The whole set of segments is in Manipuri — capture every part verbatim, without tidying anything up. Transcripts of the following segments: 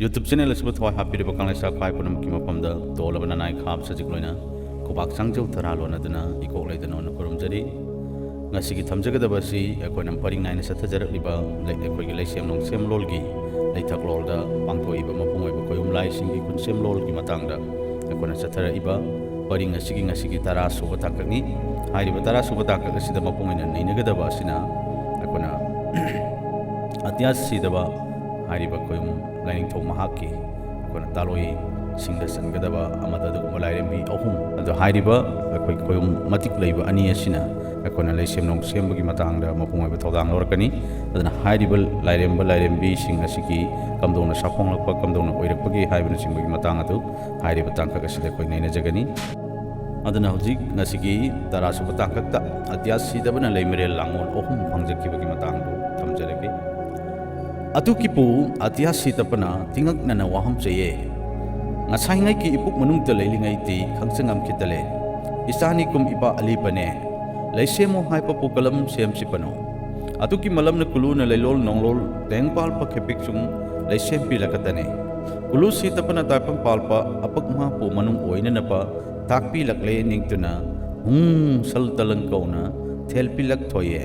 YouTube channel ꯑꯁꯤꯕꯨ ꯊꯋꯥꯏ ꯍꯥꯞꯄꯤꯔꯤꯕ ꯀꯪꯂꯩꯁꯥ ꯈ꯭ꯋꯥꯏ ꯄꯨꯝꯅꯃꯛꯀꯤ ꯃꯐꯝꯗ ꯇꯣꯜꯂꯕ ꯅꯅꯥꯏ ꯈꯥꯕ ꯁꯖꯤꯛ ꯂꯣꯏꯅ ꯈꯨꯕꯥꯛ ꯆꯥꯡꯖꯧ ꯊꯔꯥ ꯂꯣꯟꯅꯗꯨꯅ ꯏꯀꯣꯛ ꯂꯩꯗꯅ ꯈꯨꯔꯨꯝꯖꯔꯤ꯫ ꯉꯁꯤꯒꯤ ꯊꯝꯖꯒꯗꯕ ꯑꯁꯤ ꯑꯩꯈꯣꯏꯅ ꯄꯔꯤꯡ ꯅꯥꯏꯅ ꯆꯠꯊꯖꯔꯛꯂꯤꯕ ꯂꯩ-, ꯑꯩꯈꯣꯏꯒꯤ ꯂꯩꯁꯦꯝꯂꯣꯟ ꯁꯦꯝꯂꯣꯜꯒꯤ ꯂꯩꯊꯛꯂꯣꯜꯗ ꯄꯥꯡꯊꯣꯛꯏꯕ ꯃꯄꯨꯡ ꯑꯣꯏꯕ ꯈꯣꯌꯨꯝ ꯂꯥꯏꯁꯤꯡꯒꯤ ꯈꯨꯟꯁꯦꯝꯂꯣꯜꯒꯤ ꯃꯇꯥꯡꯗ ꯑꯩꯈꯣꯏꯅ ꯆꯠꯊꯔꯛꯏꯕ ꯄꯔꯤꯡ ꯑꯁꯤꯒꯤ ꯉꯁꯤꯒꯤ ꯇꯔꯥ ꯁꯨꯕ ꯇꯥꯡꯀꯛꯅꯤ꯫ ꯍꯥꯏꯔꯤꯕ ꯇꯔꯥ ꯁꯨꯕ ꯇꯥꯡꯀꯛ ꯑꯁꯤꯗ ꯃꯄꯨꯡ ꯑꯣꯏꯅ ꯅꯩꯅꯒꯗꯕ ꯑꯁꯤꯅ ꯑꯩꯈꯣꯏꯅ ꯑꯇꯤꯌꯥ ꯁꯤꯗꯕ ꯍꯥꯏꯔꯤꯕ ꯈꯣꯌꯨꯝ ꯂꯥꯏꯅꯤꯡꯊꯧ ꯃꯍꯥꯛꯀꯤ ꯑꯩꯈꯣꯏꯅ ꯇꯥꯂꯣꯏꯁꯤꯡꯗ ꯆꯟꯒꯗꯕ ꯑꯃꯗ ꯑꯗꯨꯒꯨꯝꯕ ꯂꯥꯏꯔꯦꯝꯕꯤ ꯑꯍꯨꯝ꯫ ꯑꯗꯣ ꯍꯥꯏꯔꯤꯕ ꯑꯩꯈꯣꯏ ꯈꯣꯌꯨꯝ ꯃꯇꯤꯛ ꯂꯩꯕ ꯑꯅꯤ ꯑꯁꯤꯅ ꯑꯩꯈꯣꯏꯅ ꯂꯩꯁꯦꯝꯂꯣꯟ ꯁꯦꯝꯕꯒꯤ ꯃꯇꯥꯡꯗ ꯃꯄꯨꯡ ꯑꯣꯏꯕ ꯊꯧꯗꯥꯡ ꯂꯧꯔꯛꯀꯅꯤ꯫ ꯑꯗꯨꯅ ꯍꯥꯏꯔꯤꯕ ꯂꯥꯏꯔꯦꯝꯕ ꯂꯥꯏꯔꯦꯝꯕꯤꯁꯤꯡ ꯑꯁꯤꯒꯤ ꯀꯝꯗꯧꯅ ꯁꯥꯐꯣꯡꯂꯛꯄ, ꯀꯝꯗꯧꯅ ꯑꯣꯏꯔꯛꯄꯒꯦ ꯍꯥꯏꯕꯅꯆꯤꯡꯕꯒꯤ ꯃꯇꯥꯡ ꯑꯗꯨ ꯍꯥꯏꯔꯤꯕ ꯇꯥꯡꯀꯛ ꯑꯁꯤꯗ ꯑꯩꯈꯣꯏ ꯅꯩꯅꯖꯒꯅꯤ꯫ ꯑꯗꯨꯅ ꯍꯧꯖꯤꯛ ꯉꯁꯤꯒꯤ ꯇꯔꯥꯁꯨꯕ ꯇꯥꯡꯀꯛꯇ ꯑꯇꯤꯌꯥ ꯁꯤꯗꯕꯅ ꯂꯩꯃꯔꯦꯜ ꯂꯥꯡꯑꯣꯜ ꯑꯍꯨꯝ ꯐꯪꯖꯈꯤꯕꯒꯤ ꯃꯇꯥꯡꯗꯨ ꯊꯝꯖꯔꯒꯦ꯫ ꯑꯇꯨꯀꯤꯄꯨ ꯑꯇꯤꯌꯥ ꯁꯤꯇꯄꯅ ꯇꯤꯉꯛꯅꯅ ꯋꯥꯍꯝ ꯆꯩꯌꯦ꯫ ꯉꯁꯥꯏꯉꯩꯒꯤ ꯏꯄꯨꯛ ꯃꯅꯨꯡꯗ ꯂꯩꯂꯤꯉꯩꯗꯤ ꯈꯪꯆꯪꯉꯝꯈꯤꯗꯂꯦ꯫ ꯏꯆꯥꯅꯤ ꯀꯨꯝ ꯏꯄꯥ ꯑꯂꯤꯄꯅꯦ꯫ ꯂꯩꯁꯦꯝꯃꯨ ꯍꯥꯏꯕ ꯄꯨꯀꯂꯝ ꯁꯦꯝꯁꯤꯄꯅꯣ꯫ ꯑꯗꯨꯒꯤ ꯃꯂꯝꯅ ꯀꯨꯂꯨꯅ ꯂꯩꯂꯣꯜ ꯅꯣꯡꯂꯣꯜ ꯇꯦꯡꯄꯥꯜꯄ ꯈꯦꯄꯤꯛꯁꯨꯡ ꯂꯩꯁꯦꯝꯄꯤꯂꯀꯇꯅꯦ꯫ ꯀꯨꯂꯨ ꯁꯤꯇꯄꯅ ꯇꯥꯏꯄꯪ ꯄꯥꯜꯄ ꯑꯄꯛ ꯃꯍꯥꯄꯨ ꯃꯅꯨꯡ ꯑꯣꯏꯅꯅꯕ ꯇꯥꯛꯄꯤꯂꯛꯂꯦ ꯅꯤꯡꯇꯨꯅ ꯍꯨꯡ ꯁꯜ ꯇꯂꯪ ꯀꯧꯅ ꯊꯦꯜꯄꯤꯂꯛ ꯊꯣꯏꯌꯦ꯫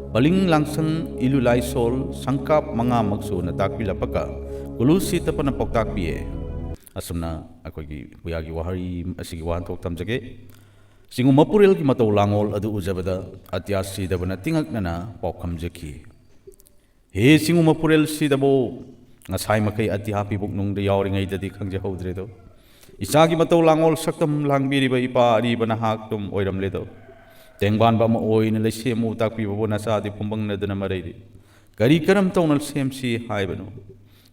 ꯄꯂꯤꯡ ꯂꯥꯡꯁꯪ ꯏꯂꯨ ꯂꯥꯏꯁꯣꯜ ꯁꯪꯀꯥꯞ ꯃꯉꯥꯃꯛ ꯁꯨꯅ ꯇꯥꯛꯄꯤꯂꯛꯄꯒ ꯀꯨꯂꯨ ꯁꯤꯇꯄꯅ ꯄꯥꯎꯇꯥꯛꯄꯤꯌꯦ꯫ ꯑꯁꯨꯝꯅ ꯑꯩꯈꯣꯏꯒꯤ ꯄꯨꯌꯥꯒꯤ ꯋꯥꯍꯩ ꯑꯁꯤꯒꯤ ꯋꯥꯍꯟꯊꯣꯛ ꯊꯝꯖꯒꯦ꯫ ꯆꯤꯡꯉꯨ ꯃꯄꯨꯔꯦꯜꯒꯤ ꯃꯇꯧ ꯂꯥꯡꯑꯣꯜ ꯑꯗꯨ ꯎꯖꯕꯗ ꯑꯇꯤꯌꯥ ꯁꯤꯗꯕꯅ ꯇꯤꯉꯛꯅꯅ ꯄꯥꯎꯈꯝꯖꯈꯤ꯫ ꯍꯦ ꯆꯤꯡꯉꯨ ꯃꯄꯨꯔꯦꯜ ꯁꯤꯗꯕꯣ, ꯉꯁꯥꯏ ꯃꯈꯩ ꯑꯇꯤꯌꯥ ꯄꯤꯕꯨꯛꯅꯨꯡꯗ ꯌꯥꯎꯔꯤꯉꯩꯗꯗꯤ ꯈꯪꯖꯍꯧꯗ꯭ꯔꯦꯗꯣ꯫ ꯏꯆꯥꯒꯤ ꯃꯇꯧ ꯂꯥꯡꯑꯣꯜ ꯁꯛꯇꯝ ꯂꯥꯡꯕꯤꯔꯤꯕ ꯏꯄꯥ ꯑꯔꯤꯕ ꯅꯍꯥꯛꯇꯨꯝ ꯑꯣꯏꯔꯝꯂꯦꯗꯣ꯫ ꯇꯦꯡꯕꯥꯟꯕ ꯑꯃ ꯑꯣꯏꯅ ꯂꯩꯁꯦꯝꯃꯨ ꯇꯥꯛꯄꯤꯕꯕꯨ ꯅꯆꯥꯗꯤ ꯄꯨꯝꯕꯪꯅꯗꯨꯅ ꯃꯔꯩꯔꯤ꯫ ꯀꯔꯤ ꯀꯔꯝ ꯇꯧꯅ ꯁꯦꯝꯁꯤ ꯍꯥꯏꯕꯅꯣ?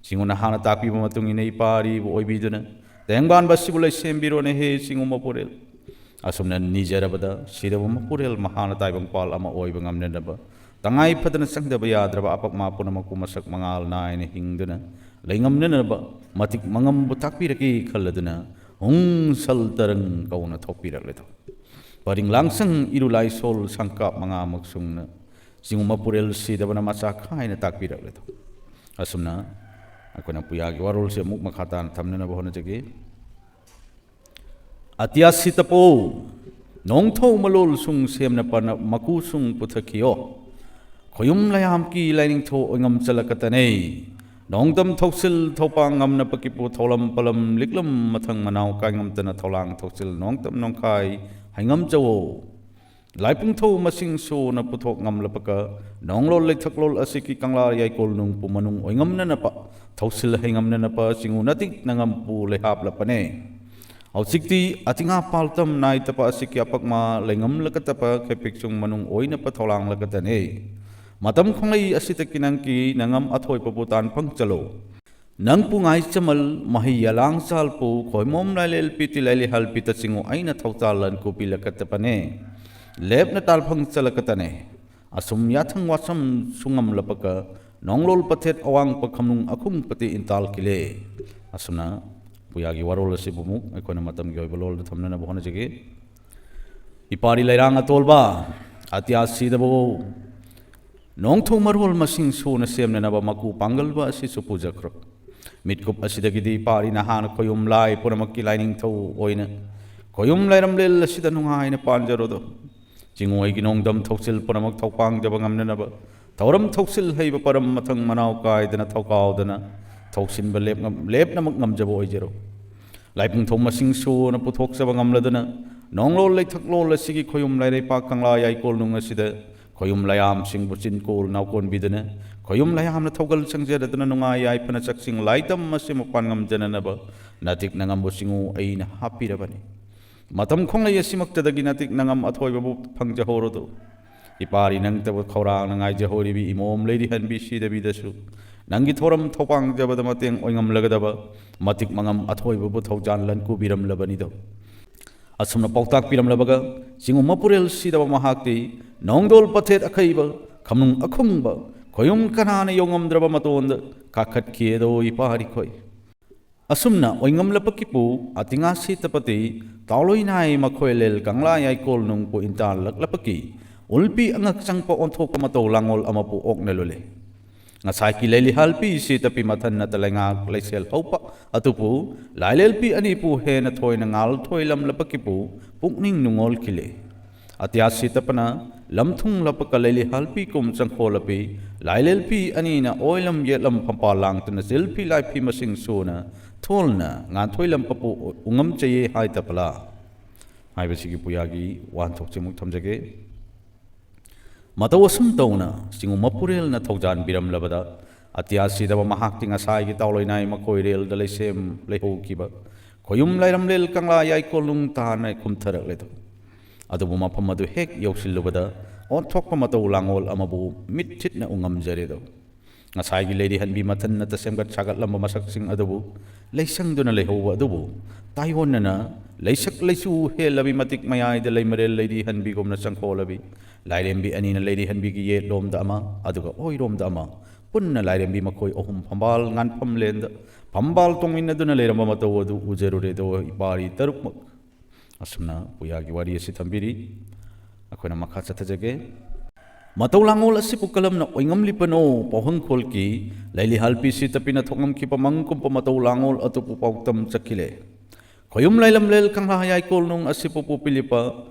ꯆꯤꯡꯉꯨ ꯅꯍꯥꯛꯅ ꯇꯥꯛꯄꯤꯕ ꯃꯇꯨꯡ ꯏꯟꯅ ꯏꯄꯥ ꯑꯔꯤꯕ ꯑꯣꯏꯕꯤꯗꯨꯅ ꯇꯦꯡꯕꯥꯟꯕ ꯑꯁꯤꯕꯨ ꯂꯩꯁꯦꯝꯕꯤꯔꯣꯅꯦ ꯍꯦ ꯆꯤꯡꯉꯨ ꯃꯄꯨꯔꯦꯜ꯫ ꯑꯁꯨꯝꯅ ꯅꯤꯖꯔꯕꯗ ꯁꯤꯗꯕ ꯃꯄꯨꯔꯦꯜ ꯃꯍꯥꯛꯅ ꯇꯥꯏꯕꯪꯄꯥꯜ ꯑꯃ ꯑꯣꯏꯕ ꯉꯝꯅꯅꯕ ꯇꯉꯥꯏ ꯐꯗꯅ ꯆꯪꯗꯕ ꯌꯥꯗ꯭ꯔꯕ ꯑꯄꯛꯃ ꯄꯨꯝꯅꯃꯛꯄꯨ ꯃꯁꯛ ꯃꯉꯥꯜ ꯅꯥꯏꯅ ꯍꯤꯡꯗꯨꯅ ꯂꯩꯉꯝꯅꯅꯕ ꯃꯇꯤꯛ ꯃꯉꯝꯕꯨ ꯇꯥꯛꯄꯤꯔꯛꯀꯦ ꯈꯜꯂꯗꯨꯅ ꯍꯨꯡ ꯁꯜ ꯇꯔꯪ ꯀꯧꯅ ꯊꯣꯛꯄꯤꯔꯛꯂꯦꯗꯣ꯫ ꯄꯔꯤꯡ ꯂꯥꯡꯁꯪ ꯏꯔꯨ ꯂꯥꯏꯁꯣꯜ ꯁꯪꯀꯥꯞ ꯃꯉꯥꯃꯛ ꯁꯨꯡꯅ ꯆꯤꯡꯉꯨ ꯃꯄꯨꯔꯦꯜ ꯁꯤꯗꯕꯅ ꯃꯆꯥ ꯈꯥꯏꯅ ꯇꯥꯛꯄꯤꯔꯛꯂꯦꯗꯣ꯫ ꯑꯁꯨꯝꯅ ꯑꯩꯈꯣꯏꯅ ꯄꯨꯌꯥꯒꯤ ꯋꯥꯔꯣꯜꯁꯦ ꯑꯃꯨꯛ ꯃꯈꯥ ꯇꯥꯅ ꯊꯝꯅꯅꯕ ꯍꯣꯠꯅꯖꯒꯦ꯫ ꯑꯇꯤꯌꯥꯁꯤ ꯇꯄꯣ, ꯅꯣꯡꯊꯧ ꯃꯂꯣꯜ ꯁꯨꯡ ꯁꯦꯝꯅ ꯄꯅ ꯃꯀꯨ ꯁꯨꯡ ꯄꯨꯊꯛꯈꯤꯌꯣ꯫ ꯈꯣꯌꯨꯝ ꯂꯌꯥꯝꯀꯤ ꯂꯥꯏꯅꯤꯡꯊꯧ ꯑꯣꯏꯉꯝ ꯆꯂꯛꯀꯇꯅꯦ꯫ ꯅꯣꯡꯗꯝ ꯊꯧꯁꯤꯜ ꯊꯧꯄꯥꯡ ꯉꯝꯅ ꯄꯀꯤꯄꯨ ꯊꯧꯂꯝ ꯄꯂꯝ ꯂꯤꯛꯂꯝ ꯃꯊꯪ ꯃꯅꯥꯎ ꯀꯥꯏꯉꯝꯇꯅ ꯊꯧꯂꯥꯡ ꯊꯧꯁꯤꯜ ꯅꯣꯡꯗꯝ ꯅꯣꯡꯈꯥꯏ ꯍꯩꯉꯝꯖꯋꯣ꯫ ꯂꯥꯏꯄꯨꯡꯊꯧ ꯃꯁꯤꯡ ꯁꯨꯅ ꯄꯨꯊꯣꯛ ꯉꯝꯂꯕꯒ ꯅꯣꯡꯂꯣꯜ ꯂꯩꯊꯛꯂꯣꯜ ꯑꯁꯤꯒꯤ ꯀꯪꯂꯥ ꯌꯥꯏꯀꯣꯜ ꯅꯨꯡꯄꯨ ꯃꯅꯨꯡ ꯑꯣꯏꯉꯝꯅꯅꯕ ꯊꯧꯁꯤꯜ ꯍꯩꯉꯝꯅꯅꯕ ꯆꯤꯡꯉꯨ ꯅꯇꯤꯛ ꯅꯉꯝꯄꯨ ꯂꯩꯍꯥꯞꯂꯄꯅꯦ꯫ ꯍꯧꯖꯤꯛꯇꯤ ꯑꯇꯤꯉꯥ ꯄꯥꯜꯇꯝ ꯅꯥꯏꯇꯕ ꯑꯁꯤꯒꯤ ꯑꯄꯛꯃ ꯂꯩꯉꯝꯂꯒꯗꯕ ꯈꯦꯄꯤꯛꯁꯨꯡ ꯃꯅꯨꯡ ꯑꯣꯏꯅꯕ ꯊꯧꯂꯥꯡꯂꯒꯗꯅꯦ꯫ ꯃꯇꯝ ꯈꯣꯡꯂꯩ ꯑꯁꯤꯗꯒꯤ ꯅꯪꯒꯤ ꯅꯉꯝ ꯑꯊꯣꯏꯕꯕꯨ ꯇꯥꯟ ꯐꯪꯆꯂꯣ꯫ ꯅꯪ ꯄꯨꯡꯉꯥꯏ ꯆꯃꯜ ꯃꯍꯩ ꯌꯥꯂꯥꯡ ꯆꯥꯜꯄꯨ ꯈꯣꯏꯃꯣꯝ ꯂꯥꯏꯂꯦꯜ ꯄꯤꯇꯤ ꯂꯥꯏꯂꯤ ꯍꯜ ꯄꯤꯇ ꯆꯤꯡꯉꯨ ꯑꯩꯅ ꯊꯧꯇꯥꯜ ꯂꯟ ꯀꯨꯄꯤ ꯂꯀꯠꯇꯄꯅꯦ꯫ ꯂꯦꯞꯅ ꯇꯥꯜꯐꯪ ꯆꯂꯀꯇꯅꯦ꯫ ꯑꯁꯨꯝ ꯌꯥꯊꯪ ꯋꯥꯁꯝ ꯁꯨꯡꯉꯝꯂꯕꯒ ꯅꯣꯡꯂꯣꯜ ꯄꯊꯦꯠ ꯑꯋꯥꯡ ꯄꯈꯝꯅꯨꯡ ꯑꯈꯨꯡ ꯄꯇꯤ ꯏꯟꯇꯥꯜ ꯀꯤꯂꯦ꯫ ꯑꯁꯨꯝꯅ ꯄꯨꯌꯥꯒꯤ ꯋꯥꯔꯣꯜ ꯑꯁꯤꯕꯨ ꯑꯃꯨꯛ ꯑꯩꯈꯣꯏꯅ ꯃꯇꯝꯒꯤ ꯑꯣꯏꯕ ꯂꯣꯜꯗ ꯊꯝꯅꯅꯕ ꯍꯣꯠꯅꯖꯒꯦ꯫ ꯏꯄꯥꯔꯤ ꯂꯩꯔꯥꯡ ꯑꯇꯣꯜꯕ, ꯑꯇꯤꯌꯥ ꯁꯤꯗꯕꯣ, ꯅꯣꯡꯊꯧ ꯃꯔꯣꯜ ꯃꯁꯤꯡ ꯁꯨꯅ ꯁꯦꯝꯅꯅꯕ ꯃꯀꯨ ꯄꯥꯡꯒꯜꯕ ꯑꯁꯤꯁꯨ ꯄꯨꯖꯈ꯭ꯔꯣ꯫ ꯃꯤꯠꯀꯨꯞ ꯑꯁꯤꯗꯒꯤꯗꯤ ꯏꯄꯥꯔꯤ ꯅꯍꯥꯟ ꯈꯣꯌꯨꯝ ꯂꯥꯏ ꯄꯨꯝꯅꯃꯛꯀꯤ ꯂꯥꯏꯅꯤꯡꯊꯧ ꯑꯣꯏꯅ ꯈꯣꯌꯨꯝ ꯂꯥꯏꯔꯝꯂꯦꯜ ꯑꯁꯤꯗ ꯅꯨꯡꯉꯥꯏꯅ ꯄꯥꯟꯖꯔꯣꯗꯣ꯫ ꯆꯤꯡꯉꯣꯏꯒꯤ ꯅꯣꯡꯗꯝ ꯊꯧꯁꯤꯜ ꯄꯨꯝꯅꯃꯛ ꯊꯧꯄꯥꯡꯖꯕ ꯉꯝꯅꯅꯕ ꯊꯧꯔꯝ ꯊꯧꯁꯤꯜ ꯍꯩꯕ ꯄꯔꯝ ꯃꯊꯪ ꯃꯅꯥꯎ ꯀꯥꯏꯗꯅ ꯊꯧꯀꯥꯎꯗꯅ ꯊꯧꯁꯤꯟꯕ ꯂꯦꯞ ꯉꯝ-, ꯂꯦꯞꯅꯃꯛ ꯉꯝꯖꯕ ꯑꯣꯏꯖꯔꯣ꯫ ꯂꯥꯏꯄꯨꯡꯊꯧ ꯃꯁꯤꯡ ꯁꯨꯅ ꯄꯨꯊꯣꯛꯆꯕ ꯉꯝꯂꯗꯨꯅ ꯅꯣꯡꯂꯣꯜ ꯂꯩꯊꯛꯂꯣꯜ ꯑꯁꯤꯒꯤ ꯈꯣꯌꯨꯝ ꯂꯥꯏꯔꯩꯄꯥꯛ ꯀꯪꯂꯥ ꯌꯥꯏꯀꯣꯜ ꯅꯨꯡ ꯑꯁꯤꯗ ꯈꯣꯌꯨꯝ ꯂꯌꯥꯝꯁꯤꯡꯕꯨ ꯆꯤꯟꯀꯣꯜ ꯅꯥꯎꯀꯣꯟꯕꯤꯗꯨꯅ ꯈꯣꯌꯨꯝ ꯂꯌꯥꯝꯅ ꯊꯧꯒꯜ ꯁꯪꯖꯔꯗꯨꯅ ꯅꯨꯡꯉꯥꯏ ꯌꯥꯏꯐꯅ ꯆꯥꯛꯁꯤꯡ ꯂꯥꯏꯗꯝ ꯑꯁꯤ ꯃꯄꯥꯟ ꯉꯝꯖꯅꯅꯕ ꯅꯥꯇꯤꯛ ꯅꯉꯝꯕꯨ ꯆꯤꯡꯉꯨ ꯑꯩꯅ ꯍꯥꯞꯄꯤꯔꯕꯅꯤ꯫ ꯃꯇꯝ ꯈꯣꯡꯂꯩ ꯑꯁꯤꯃꯛꯇꯗꯒꯤ ꯅꯥꯇꯤꯛ ꯅꯉꯝ ꯑꯊꯣꯏꯕꯕꯨ ꯐꯪꯖꯍꯧꯔꯗꯨ꯫ ꯏꯄꯥꯔꯤ ꯅꯪꯇꯕꯨ ꯈꯧꯔꯥꯡꯅ ꯉꯥꯏꯖꯍꯧꯔꯤꯕꯤ ꯏꯃꯣꯝ ꯂꯩꯔꯤ ꯍꯟꯕꯤ ꯁꯤꯗꯕꯤꯗꯁꯨ ꯅꯪꯒꯤ ꯊꯧꯔꯝ ꯊꯧꯄꯥꯡꯖꯕꯗ ꯃꯇꯦꯡ ꯑꯣꯏꯉꯝꯂꯒꯗꯕ ꯃꯇꯤꯛ ꯃꯉꯝ ꯑꯊꯣꯏꯕꯕꯨ ꯊꯧꯖꯥꯟ ꯂꯟ ꯀꯨꯕꯤꯔꯝꯂꯕꯅꯤꯗꯣ꯫ ꯑꯁꯨꯝꯅ ꯄꯥꯎꯇꯥꯛ ꯄꯤꯔꯝꯂꯕꯒ ꯆꯤꯡꯉꯨ ꯃꯄꯨꯔꯦꯜ ꯁꯤꯗꯕ ꯃꯍꯥꯛꯇꯤ ꯅꯣꯡꯗꯣꯜ ꯄꯊꯦꯠ ꯑꯈꯩꯕ ꯈꯝꯅꯨꯡ ꯑꯈꯨꯡꯕ ꯈꯣꯌꯨꯝ ꯀꯅꯥꯅ ꯌꯧꯉꯝꯗ꯭ꯔꯕ ꯃꯇꯣꯟꯗ ꯀꯥꯈꯠꯈꯤꯑꯗꯣ ꯏꯄꯥꯔꯤꯈꯣꯏ꯫ ꯑꯁꯨꯝꯅ ꯑꯣꯏꯉꯝꯂꯕꯀꯤꯄꯨ ꯑꯇꯤꯉꯥ ꯁꯤꯇꯄꯇꯤ ꯇꯥꯎꯂꯣꯏ ꯅꯥꯏ ꯃꯈꯣꯏ ꯂꯦꯜ ꯀꯪꯂꯥ ꯌꯥꯏꯀꯣꯜ ꯅꯨꯡꯄꯨ ꯏꯟꯇꯥꯜꯂꯛꯂꯕꯀꯤ ꯎꯜꯄꯤ ꯑꯉꯛ ꯆꯪꯄ ꯑꯣꯟꯊꯣꯛꯄ ꯃꯇꯧ ꯂꯥꯡꯉꯣꯜ ꯑꯃꯄꯨ ꯑꯣꯛꯅ ꯂꯨꯂꯦ꯫ ꯉꯁꯥꯏꯒꯤ ꯂꯩꯂꯤꯍꯥꯜꯄꯤ ꯁꯤꯇꯄꯤ ꯃꯊꯟꯅꯇ ꯂꯩꯉꯥꯛ ꯂꯩꯁꯦꯜ ꯍꯧꯕ ꯑꯗꯨꯕꯨ ꯂꯥꯏꯂꯦꯜꯄꯤ ꯑꯅꯤꯕꯨ ꯍꯦꯟꯅ ꯊꯣꯏꯅ ꯉꯥꯜ ꯊꯣꯏꯂꯝꯂꯕꯒꯤꯕꯨ ꯄꯨꯛꯅꯤꯡ ꯅꯨꯡꯉꯣꯜꯈꯤꯂꯦ꯫ ꯑꯇꯤꯌꯥ ꯁꯤꯇꯄꯅ ꯂꯝꯊꯨꯡꯂꯕꯒ ꯂꯩꯂꯤꯍꯥꯜꯄꯤ ꯀꯨꯝ ꯆꯪꯈꯣꯜꯂꯕꯤ ꯂꯥꯏꯂꯦꯜꯄꯤ ꯑꯅꯤꯅ ꯑꯣꯏꯂꯝ ꯌꯦꯠꯂꯝ ꯐꯝꯄꯥꯜ ꯂꯥꯡꯗꯨꯅ ꯆꯤꯜꯐꯤ ꯂꯥꯏꯐꯤ ꯃꯁꯤꯡ ꯁꯨꯅ ꯊꯣꯜꯅ ꯉꯥꯟꯊꯣꯏꯂꯝꯕꯕꯨ ꯎꯉꯝꯖꯩꯌꯦ ꯍꯥꯏꯇꯕꯂꯥ ꯍꯥꯏꯕꯁꯤꯒꯤ ꯄꯨꯌꯥꯒꯤ ꯋꯥꯍꯟꯊꯣꯛꯁꯤꯃꯨꯛ ꯊꯝꯖꯒꯦ꯫ ꯃꯇꯧ ꯑꯁꯨꯝ ꯇꯧꯅ ꯆꯤꯡꯉꯨ ꯃꯄꯨꯔꯦꯜꯅ ꯊꯧꯖꯥꯟꯕꯤꯔꯝꯂꯕꯗ ꯑꯇꯤꯌꯥ ꯁꯤꯗꯕ ꯃꯍꯥꯛꯇꯤ ꯉꯁꯥꯏꯒꯤ ꯇꯥꯎꯂꯣꯏꯅꯥꯏ ꯃꯈꯣꯏꯔꯦꯜꯗ ꯂꯩꯁꯦꯝ ꯂꯩꯍꯧꯈꯤꯕ ꯈꯣꯌꯨꯝ ꯂꯥꯏꯔꯝꯂꯦꯜ ꯀꯪꯂꯥ ꯌꯥꯏꯀꯣꯜ ꯅꯨꯡ ꯇꯥꯅ ꯀꯨꯝꯊꯔꯛꯂꯦꯗꯣ꯫ ꯑꯗꯨꯕꯨ ꯃꯐꯝ ꯑꯗꯨ ꯍꯦꯛ ꯌꯧꯁꯤꯜꯂꯨꯕꯗ ꯑꯣꯟꯊꯣꯛꯄ ꯃꯇꯧ ꯂꯥꯡꯑꯣꯜ ꯑꯃꯕꯨ ꯃꯤꯠ ꯊꯤꯠꯅ ꯎꯉꯝꯖꯔꯦꯗꯣ꯫ ꯉꯁꯥꯏꯒꯤ ꯂꯩꯔꯤꯍꯟꯕꯤ ꯃꯊꯟꯅꯇ ꯁꯦꯝꯒꯠ ꯁꯥꯒꯠꯂꯝꯕ ꯃꯁꯛꯁꯤꯡ ꯑꯗꯨꯕꯨ ꯂꯩꯁꯪꯗꯨꯅ ꯂꯩꯍꯧꯕ ꯑꯗꯨꯕꯨ ꯇꯥꯏꯑꯣꯟꯅꯅ ꯂꯩꯁꯛ ꯂꯩꯆꯨ ꯍꯦꯜꯂꯕꯤ ꯃꯇꯤꯛ ꯃꯌꯥꯏꯗ ꯂꯩꯃꯔꯦꯜ ꯂꯩꯔꯤꯍꯟꯕꯤꯒꯨꯝꯅ ꯆꯪꯈꯣꯜꯂꯕꯤ ꯂꯥꯏꯔꯦꯝꯕꯤ ꯑꯅꯤꯅ ꯂꯩꯔꯤꯍꯟꯕꯤꯒꯤ ꯌꯦꯠꯂꯣꯝꯗ ꯑꯃ ꯑꯗꯨꯒ ꯑꯣꯏꯔꯣꯝꯗ ꯑꯃ ꯄꯨꯟꯅ ꯂꯥꯏꯔꯦꯝꯕꯤ ꯃꯈꯣꯏ ꯑꯍꯨꯝ ꯐꯝꯕꯥꯜ ꯉꯥꯟꯐꯝꯂꯦꯟꯗ ꯐꯝꯕꯥꯜ ꯇꯣꯡꯃꯤꯟꯅꯗꯨꯅ ꯂꯩꯔꯝꯕ ꯃꯇꯧ ꯑꯗꯨ ꯎꯖꯔꯨꯔꯦꯗꯣ ꯏꯄꯥꯔꯤ ꯇꯔꯨꯛꯃꯛ꯫ ꯑꯁꯨꯝꯅ ꯄꯨꯌꯥꯒꯤ ꯋꯥꯔꯤ ꯑꯁꯤ ꯊꯝꯕꯤꯔꯤ꯫ ꯑꯩꯈꯣꯏꯅ ꯃꯈꯥ ꯆꯠꯊꯖꯒꯦ꯫ ꯃꯇꯧ ꯂꯥꯡꯑꯣꯜ ꯑꯁꯤꯕꯨ ꯀꯔꯝꯅ ꯑꯣꯏꯉꯝꯂꯤꯕꯅꯣ? ꯄꯥꯎꯍꯪꯈꯣꯜꯒꯤ ꯂꯩꯂꯤꯍꯥꯜꯄꯤ ꯁꯤꯇꯄꯤꯅ ꯊꯣꯛꯉꯝꯈꯤꯕ ꯃꯪ ꯀꯨꯝꯕ ꯃꯇꯧ ꯂꯥꯡꯑꯣꯜ ꯑꯗꯨꯕꯨ ꯄꯥꯎꯗꯝ ꯆꯠꯈꯤꯂꯦ꯫ ꯈꯣꯌꯨꯝ ꯂꯥꯏꯂꯝꯂꯦꯜ ꯀꯪꯂꯥ ꯌꯥꯏꯀꯣꯜ ꯅꯨꯡ ꯑꯁꯤꯕꯨ ꯄꯨꯕꯤꯔꯤꯕ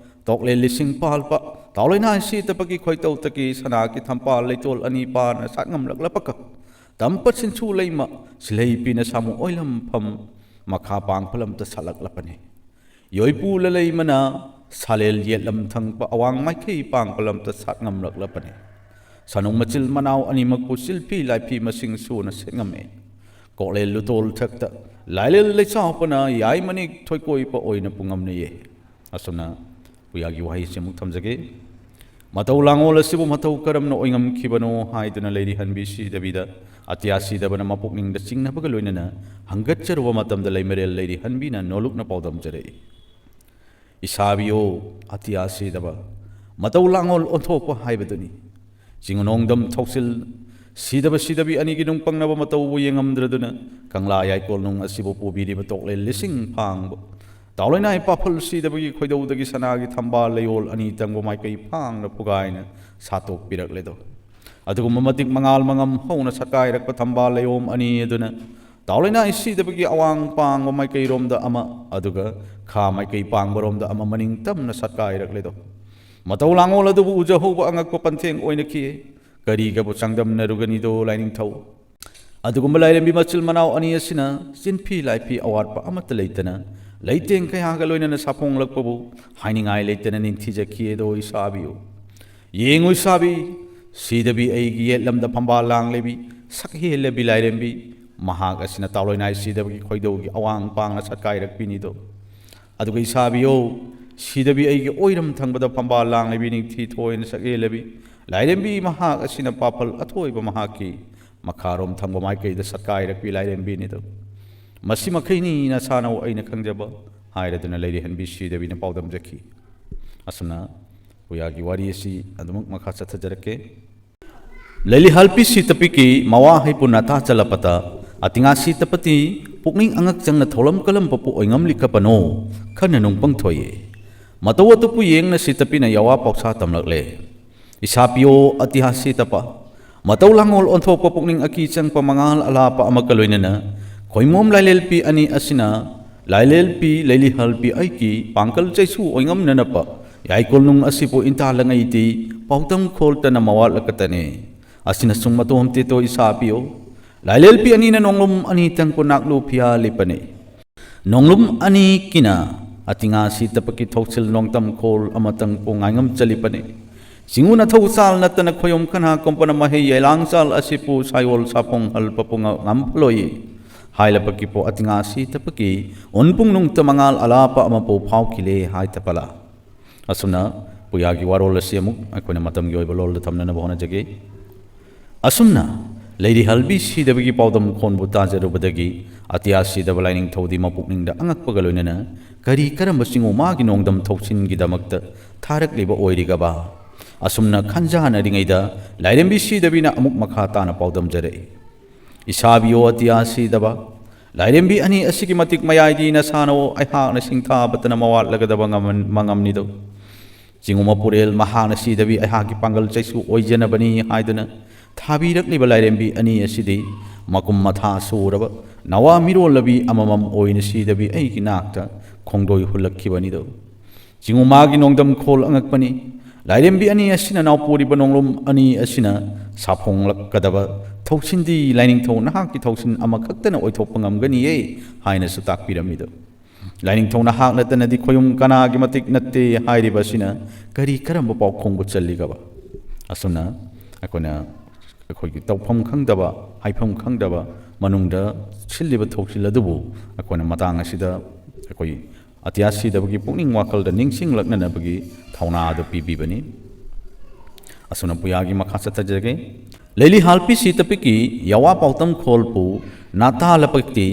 ꯇꯣꯛꯂꯦꯜ ꯂꯤꯁꯤꯡ ꯄꯥꯜꯕ ꯇꯥꯎꯂꯩꯅꯥꯏ ꯁꯤꯇꯕꯒꯤ ꯈꯣꯏꯇꯧꯗꯒꯤ ꯁꯅꯥꯒꯤ ꯊꯝꯄꯥꯜ ꯂꯩꯇꯣꯜ ꯑꯅꯤ ꯄꯥꯅ ꯁꯥꯠꯉꯝꯂꯛꯂꯕꯒ ꯇꯝꯄ ꯁꯤꯟꯁꯨ ꯂꯩꯃ ꯁꯤꯂꯩꯄꯤꯅ ꯁꯥꯃꯨ ꯑꯣꯏꯂꯝꯐꯝ ꯃꯈꯥ ꯄꯥꯡꯐꯂꯝꯇ ꯁꯥꯠꯂꯛꯂꯕꯅꯤ꯫ ꯌꯣꯏꯄꯨ ꯂꯂꯩꯃꯅ ꯁꯥꯂꯦꯜ ꯌꯦꯠꯂꯝ ꯊꯪꯕ ꯑꯋꯥꯡ ꯃꯥꯏꯀꯩ ꯄꯥꯡꯕ ꯂꯝꯇ ꯁꯥꯠ ꯉꯝꯂꯛꯂꯕꯅꯤ꯫ ꯁꯅꯨꯡ ꯃꯆꯤꯜ ꯃꯅꯥꯎ ꯑꯅꯤꯃꯛꯄꯨ ꯆꯤꯜꯐꯤ ꯂꯥꯏꯐꯤ ꯃꯁꯤꯡ ꯁꯨꯅ ꯁꯦꯠꯉꯝꯃꯤ꯫ ꯀꯣꯛꯂꯦꯜ ꯂꯨꯇꯣꯜ ꯊꯛꯇ ꯂꯥꯏꯂꯦꯜ ꯂꯩꯆꯥꯎꯄꯅ ꯌꯥꯏꯃꯅꯤꯛ ꯊꯣꯏꯀꯣꯏꯄ ꯑꯣꯏꯅ ꯄꯨꯉꯝꯅꯩꯌꯦ꯫ ꯑꯁꯨꯝꯅ ꯄꯨꯌꯥꯒꯤ ꯋꯥꯍꯩꯁꯤ ꯑꯃꯨꯛ ꯊꯝꯖꯒꯦ꯫ ꯃꯇꯧ ꯂꯥꯡꯑꯣꯜ ꯑꯁꯤꯕꯨ ꯃꯇꯧ ꯀꯔꯝꯅ ꯑꯣꯏꯉꯝꯈꯤꯕꯅꯣ ꯍꯥꯏꯗꯨꯅ ꯂꯩꯔꯤꯍꯟꯕꯤ ꯁꯤꯗꯕꯤꯗ ꯑꯇꯤꯌꯥ ꯁꯤꯗꯕꯅ ꯃꯄꯨꯛꯅꯤꯡꯗ ꯆꯤꯡꯅꯕꯒ ꯂꯣꯏꯅꯅ ꯍꯪꯒꯠꯆꯔꯨꯕ ꯃꯇꯝꯗ ꯂꯩꯃꯔꯦꯜ ꯂꯩꯔꯤꯍꯟꯕꯤꯅ ꯅꯣꯂꯨꯛꯅ ꯄꯥꯎꯗꯝꯖꯔꯛꯏ꯫ ꯏꯁꯥꯕꯤꯌꯣ ꯑꯇꯤꯌꯥ ꯁꯤꯗꯕ, ꯃꯇꯧ ꯂꯥꯡꯑꯣꯜ ꯑꯣꯟꯊꯣꯛꯄ ꯍꯥꯏꯕꯗꯨꯅꯤ꯫ ꯆꯤꯡꯅꯣꯡꯗꯝ ꯊꯧꯁꯤꯜ ꯁꯤꯗꯕ ꯁꯤꯗꯕꯤ ꯑꯅꯤꯒꯤ ꯅꯨꯡ ꯄꯪꯅꯕ ꯃꯇꯧꯕꯨ ꯌꯦꯡꯉꯝꯗ꯭ꯔꯗꯨꯅ ꯀꯪꯂꯥ ꯌꯥꯏꯀꯣꯜ ꯅꯨꯡ ꯑꯁꯤꯕꯨ ꯄꯨꯕꯤꯔꯤꯕ ꯇꯣꯛꯂꯦꯜ ꯂꯤꯁꯤꯡ ꯐꯥꯡꯕ ꯇꯥꯎꯂꯩꯅꯥꯏ ꯄꯥꯐꯜ ꯁꯤꯗꯕꯒꯤ ꯈꯣꯏꯗꯧꯗꯒꯤ ꯁꯅꯥꯒꯤ ꯊꯝꯕꯥꯜ ꯂꯩꯌꯣꯜ ꯑꯅꯤ ꯇꯪꯕ ꯃꯥꯏꯀꯩ ꯐꯥꯡꯅ ꯐꯨꯒꯥꯏꯅ ꯁꯥꯠꯇꯣꯛꯄꯤꯔꯛꯂꯦꯗꯣ꯫ ꯑꯗꯨꯒꯨꯝꯕ ꯃꯇꯤꯛ ꯃꯉꯥꯜ ꯃꯉꯝ ꯍꯧꯅ ꯁꯛꯀꯥꯏꯔꯛꯄ ꯊꯝꯕꯥꯜ ꯂꯩꯑꯣꯝ ꯑꯅꯤ ꯑꯗꯨꯅ ꯇꯥꯎꯂꯩꯅꯥꯏ ꯁꯤꯗꯕꯒꯤ ꯑꯋꯥꯡ ꯄꯥꯡꯕ ꯃꯥꯏꯀꯩꯔꯣꯝꯗ ꯑꯃ, ꯑꯗꯨꯒ ꯈꯥ ꯃꯥꯏꯀꯩ ꯄꯥꯡꯕꯔꯣꯝꯗ ꯑꯃ ꯃꯅꯤꯡ ꯇꯝꯅ ꯁꯛꯀꯥꯏꯔꯛꯂꯦꯗꯣ꯫ ꯃꯇꯧ ꯂꯥꯡꯑꯣꯜ ꯑꯗꯨꯕꯨ ꯎꯖꯍꯧꯕ ꯑꯉꯛꯄ ꯄꯟꯊꯦꯡ ꯑꯣꯏꯅꯈꯤ꯫ ꯀꯔꯤꯒꯕꯨ ꯆꯥꯡꯗꯝꯅꯔꯨꯒꯅꯤꯗꯣ ꯂꯥꯏꯅꯤꯡꯊꯧ? ꯑꯗꯨꯒꯨꯝꯕ ꯂꯥꯏꯔꯦꯝꯕꯤ ꯃꯆꯤꯜ ꯃꯅꯥꯎ ꯑꯅꯤ ꯑꯁꯤꯅ ꯆꯤꯟꯐꯤ ꯂꯥꯏꯐꯤ ꯑꯋꯥꯠꯄ ꯑꯃꯠꯇ ꯂꯩꯇꯅ ꯂꯩꯇꯦꯡ ꯀꯌꯥꯒ ꯂꯣꯏꯅꯅ ꯁꯥꯐꯣꯡꯂꯛꯄꯕꯨ ꯍꯥꯏꯅꯤꯡꯉꯥꯏ ꯂꯩꯇꯅ ꯅꯤꯡꯊꯤꯖꯈꯤ ꯑꯗꯣ ꯏꯁꯥꯕꯤꯌꯨ꯫ ꯌꯦꯡꯉꯨ ꯏꯁꯥꯕꯤ, ꯁꯤꯗꯕꯤ ꯑꯩꯒꯤ ꯌꯦꯠꯂꯝꯗ ꯐꯝꯕꯥꯜ ꯂꯥꯡꯂꯦꯕꯤ, ꯁꯛꯍꯦꯜꯂꯕꯤ ꯂꯥꯏꯔꯦꯝꯕꯤ, ꯃꯍꯥꯛ ꯑꯁꯤꯅ ꯇꯥꯎꯂꯣꯏꯅꯥꯏ ꯁꯤꯗꯕꯒꯤ ꯈꯣꯏꯗꯧꯒꯤ ꯑꯋꯥꯡ ꯄꯥꯡꯅ ꯁꯠꯀꯥꯏꯔꯛꯄꯤꯅꯤꯗꯣ꯫ ꯑꯗꯨꯒ ꯏꯁꯥꯕꯤꯌꯣ, ꯁꯤꯗꯕꯤ ꯑꯩꯒꯤ ꯑꯣꯏꯔꯝ ꯊꯪꯕꯗ ꯐꯝꯕꯥꯜ ꯂꯥꯡꯂꯦꯕꯤ ꯅꯤꯡꯊꯤ ꯊꯣꯏꯅ ꯁꯛꯍꯦꯜꯂꯕꯤ ꯂꯥꯏꯔꯦꯝꯕꯤ, ꯃꯍꯥꯛ ꯑꯁꯤꯅ ꯄꯥꯐꯜ ꯑꯊꯣꯏꯕ ꯃꯍꯥꯛꯀꯤ ꯃꯈꯥꯔꯣꯝ ꯊꯪꯕ ꯃꯥꯏꯀꯩꯗ ꯁꯠꯀꯥꯏꯔꯛꯄꯤ ꯂꯥꯏꯔꯦꯝꯕꯤꯅꯤꯗꯣ꯫ ꯃꯁꯤ ꯃꯈꯩꯅꯤ ꯅꯁꯥꯅꯧ ꯑꯩꯅ ꯈꯪꯖꯕ ꯍꯥꯏꯔꯗꯨꯅ ꯂꯩꯔꯤꯍꯟꯕꯤ ꯁꯤꯗꯕꯤꯅ ꯄꯥꯎꯗꯝꯖꯈꯤ꯫ ꯑꯁꯨꯝꯅ ꯄꯨꯌꯥꯒꯤ ꯋꯥꯔꯤ ꯑꯁꯤ ꯑꯗꯨꯃꯛ ꯃꯈꯥ ꯆꯠꯊꯖꯔꯛꯀꯦ꯫ ꯂꯩꯂꯤꯍꯜꯄꯤ ꯁꯤꯇꯄꯤꯀꯤ ꯃꯋꯥ ꯍꯩꯄꯨ ꯅꯥꯇꯥ ꯆꯂꯄꯇ ꯑꯇꯤꯉꯥ ꯁꯤꯇꯄꯇꯤ ꯄꯨꯛꯅꯤꯡ ꯑꯉꯛ ꯆꯪꯅ ꯊꯧꯂꯝ ꯀꯂꯝꯕꯄꯨ ꯑꯣꯏꯉꯝꯂꯤꯀꯄꯅꯣ ꯈꯟꯅ ꯅꯨꯡ ꯄꯪꯊꯣꯏꯌꯦ꯫ ꯃꯇꯧ ꯑꯗꯨꯕꯨ ꯌꯦꯡꯅ ꯁꯤꯇꯄꯤꯅ ꯌꯥꯋꯥ ꯄꯥꯎꯁꯥ ꯇꯝꯂꯛꯂꯦ꯫ ꯏꯁꯥ ꯄꯤꯌꯣ ꯑꯇꯤꯍꯥ ꯁꯤꯇꯄ, ꯃꯇꯧ ꯂꯥꯡꯑꯣꯜ ꯑꯣꯟꯊꯣꯛꯄ ꯄꯨꯛꯅꯤꯡ ꯑꯀꯤ ꯆꯪꯄ ꯃꯉꯥꯜ ꯑꯂꯥꯞꯄ ꯑꯃꯒ ꯂꯣꯏꯅꯅ ꯈꯣꯏꯃꯣꯝ ꯂꯥꯏꯂꯦꯜꯄꯤ ꯑꯅꯤ ꯑꯁꯤꯅ ꯂꯥꯏꯂꯦꯜꯄꯤ ꯂꯩꯂꯤꯍꯜꯄꯤ ꯑꯩꯒꯤ ꯄꯥꯡꯀꯜ ꯆꯩꯁꯨ ꯑꯣꯏꯉꯝꯅꯅꯕ ꯌꯥꯏꯀꯣꯜꯅꯨꯡ ꯑꯁꯤꯕꯨ ꯏꯟꯇꯥꯂꯉꯩꯗꯤ ꯄꯥꯎꯇꯝ ꯈꯣꯜꯇꯅ ꯃꯋꯥꯠꯂꯀꯇꯅꯦ꯫ ꯑꯁꯤꯅ ꯁꯨꯡ ꯃꯇꯣꯝ ꯇꯦꯇꯣ ꯏꯁꯥ ꯄꯤꯌꯣ꯫ ꯂꯥꯏꯂꯦꯜꯄꯤ ꯑꯅꯤꯅ ꯅꯣꯡꯂꯨꯝ ꯑꯅꯤ ꯇꯪꯄꯨ ꯅꯥꯛꯂꯨ ꯐꯤꯌꯥ ꯂꯤꯄꯅꯦ꯫ ꯅꯣꯡꯂꯨꯝ ꯑꯅꯤ ꯀꯤꯅ ꯑꯇꯤꯉꯥ ꯁꯤꯇꯄꯀꯤ ꯊꯧꯁꯤꯜ ꯅꯣꯡꯇꯝ ꯈꯣꯜ ꯑꯃꯇꯪ ꯄꯨ ꯉꯥꯏꯉꯝ ꯆꯂꯤꯄꯅꯦ꯫ ꯆꯤꯡꯉꯨ ꯅꯊꯧ ꯆꯥꯜ ꯅꯠꯇꯅ ꯈꯣꯌꯣꯝ ꯈꯟꯍꯥ ꯀꯣꯝꯄꯅ ꯃꯍꯩ ꯌꯥꯏꯂꯥꯡ ꯆꯥꯜ ꯑꯁꯤꯄꯨ ꯁꯥꯏꯑꯣꯜ ꯁꯥꯐꯣꯡ ꯍꯜꯄꯄꯨ ꯉ-, ꯉꯝꯐꯂꯣꯏꯌꯦ꯫ ꯍꯥꯏꯂꯄꯀꯤꯄꯨ ꯑꯇꯤꯉꯥ ꯁꯤꯇꯄꯀꯤ ꯎꯟꯄꯨꯡ ꯅꯨꯡꯇ ꯃꯉꯥꯜ ꯑꯂꯥꯞꯄ ꯑꯃꯄꯨ ꯐꯥꯎꯈꯤꯂꯦ ꯍꯥꯏꯇꯄꯂꯥ꯫ ꯑꯁꯨꯝꯅ ꯄꯨꯌꯥꯒꯤ ꯋꯥꯔꯣꯜ ꯑꯁꯤ ꯑꯃꯨꯛ ꯑꯩꯈꯣꯏꯅ ꯃꯇꯝꯒꯤ ꯑꯣꯏꯕ ꯂꯣꯜꯗ ꯊꯝꯅꯅꯕ ꯍꯣꯠꯅꯖꯒꯦ꯫ ꯑꯁꯨꯝꯅ ꯂꯩꯔꯤꯍꯜꯕꯤ ꯁꯤꯗꯕꯒꯤ ꯄꯥꯎꯗꯝ ꯈꯣꯟꯕꯨ ꯇꯥꯖꯔꯨꯕꯗꯒꯤ ꯑꯇꯤꯌꯥ ꯁꯤꯗꯕ ꯂꯥꯏꯅꯤꯡꯊꯧꯗꯤ ꯃꯄꯨꯛꯅꯤꯡꯗ ꯑꯉꯛꯄꯒ ꯂꯣꯏꯅꯅ ꯀꯔꯤ ꯀꯔꯝꯕ ꯆꯤꯡꯉꯨ ꯃꯥꯒꯤ ꯅꯣꯡꯗꯝ ꯊꯧꯁꯤꯟꯒꯤꯗꯃꯛꯇ ꯊꯥꯔꯛꯂꯤꯕ ꯑꯣꯏꯔꯤꯒꯕ? ꯑꯁꯨꯝꯅ ꯈꯟꯖꯥꯟꯅꯔꯤꯉꯩꯗ ꯂꯥꯏꯔꯦꯝꯕꯤ ꯁꯤꯗꯕꯤꯅ ꯑꯃꯨꯛ ꯃꯈꯥ ꯇꯥꯅ ꯄꯥꯎꯗꯝꯖꯔꯛꯏ꯫ ꯏꯁꯥꯕꯤꯌꯣ ꯑꯇꯤꯌꯥ ꯁꯤꯗꯕ, ꯂꯥꯏꯔꯦꯝꯕꯤ ꯑꯅꯤ ꯑꯁꯤꯒꯤ ꯃꯇꯤꯛ ꯃꯌꯥꯏꯗꯤ ꯅꯁꯥꯅꯋꯣ ꯑꯩꯍꯥꯛꯅ ꯁꯤꯡꯊꯥꯕꯇꯅ ꯃꯋꯥꯠꯂꯒꯗꯕ ꯉꯃꯟ-, ꯃꯉꯝꯅꯤꯗꯣ꯫ ꯆꯤꯡꯉꯨ ꯃꯄꯨꯔꯦꯜ ꯃꯍꯥꯛꯅ ꯁꯤꯗꯕꯤ ꯑꯩꯍꯥꯛꯀꯤ ꯄꯥꯡꯒꯜ ꯆꯩꯁꯨ ꯑꯣꯏꯖꯅꯕꯅꯤ ꯍꯥꯏꯗꯨꯅ ꯊꯥꯕꯤꯔꯛꯂꯤꯕ ꯂꯥꯏꯔꯦꯝꯕꯤ ꯑꯅꯤ ꯑꯁꯤꯗꯤ ꯃꯀꯨꯝ ꯃꯊꯥ ꯁꯨꯔꯕ ꯅꯋꯥ ꯃꯤꯔꯣꯜꯂꯕꯤ ꯑꯃꯃꯝ ꯑꯣꯏꯅ ꯁꯤꯗꯕꯤ ꯑꯩꯒꯤ ꯅꯥꯛꯇ ꯈꯣꯡꯗꯣꯏ ꯍꯨꯜꯂꯛꯈꯤꯕꯅꯤꯗꯣ꯫ ꯆꯤꯡꯉꯨ ꯃꯥꯒꯤ ꯅꯣꯡꯗꯝ ꯈꯣꯜ ꯑꯉꯛꯄꯅꯤ꯫ ꯂꯥꯏꯔꯦꯝꯕꯤ ꯑꯅꯤ ꯑꯁꯤꯅ ꯅꯥꯎꯄꯣꯔꯤꯕ ꯅꯣꯡꯂꯨꯝ ꯑꯅꯤ ꯑꯁꯤꯅ ꯁꯥꯐꯣꯡꯂꯛꯀꯗꯕ ꯊꯧꯁꯤꯟꯗꯤ ꯂꯥꯏꯅꯤꯡꯊꯧ ꯅꯍꯥꯛꯀꯤ ꯊꯧꯁꯤꯟ ꯑꯃꯈꯛꯇꯅ ꯑꯣꯏꯊꯣꯛꯄ ꯉꯝꯒꯅꯤꯌꯦ ꯍꯥꯏꯅꯁꯨ ꯇꯥꯛꯄꯤꯔꯝꯃꯤꯗꯣ꯫ ꯂꯥꯏꯅꯤꯡꯊꯧ ꯅꯍꯥꯛ ꯅꯠꯇꯅꯗꯤ ꯈꯣꯌꯨꯝ ꯀꯅꯥꯒꯤ ꯃꯇꯤꯛ ꯅꯠꯇꯦ ꯍꯥꯏꯔꯤꯕ ꯑꯁꯤꯅ ꯀꯔꯤ ꯀꯔꯝꯕ ꯄꯥꯎꯈꯣꯡꯕꯨ ꯆꯜꯂꯤꯒꯕ? ꯑꯁꯨꯝꯅ ꯑꯩꯈꯣꯏꯅ ꯑꯩꯈꯣꯏꯒꯤ ꯇꯧꯐꯝ ꯈꯪꯗꯕ, ꯍꯥꯏꯐꯝ ꯈꯪꯗꯕ ꯃꯅꯨꯡꯗ ꯁꯤꯜꯂꯤꯕ ꯊꯧꯁꯤꯜ ꯑꯗꯨꯕꯨ ꯑꯩꯈꯣꯏꯅ ꯃꯇꯥꯡ ꯑꯁꯤꯗ ꯑꯩꯈꯣꯏ ꯑꯇꯤꯌꯥ ꯁꯤꯗꯕꯒꯤ ꯄꯨꯛꯅꯤꯡ ꯋꯥꯈꯜꯗ ꯅꯤꯡꯁꯤꯡꯂꯛꯅꯅꯕꯒꯤ ꯊꯧꯅꯥ ꯑꯗꯨ ꯄꯤꯕꯤꯕꯅꯤ꯫ ꯑꯁꯨꯝꯅ ꯄꯨꯌꯥꯒꯤ ꯃꯈꯥ ꯆꯠꯊꯖꯒꯦ꯫ ꯂꯩꯂꯤ ꯍꯥꯜꯄꯤ ꯁꯤꯇꯄꯤꯀꯤ ꯌꯥꯋꯥ ꯄꯥꯎꯇꯝ ꯈꯣꯜꯄꯨ ꯅꯥꯇꯥ ꯂꯄꯛꯇꯤ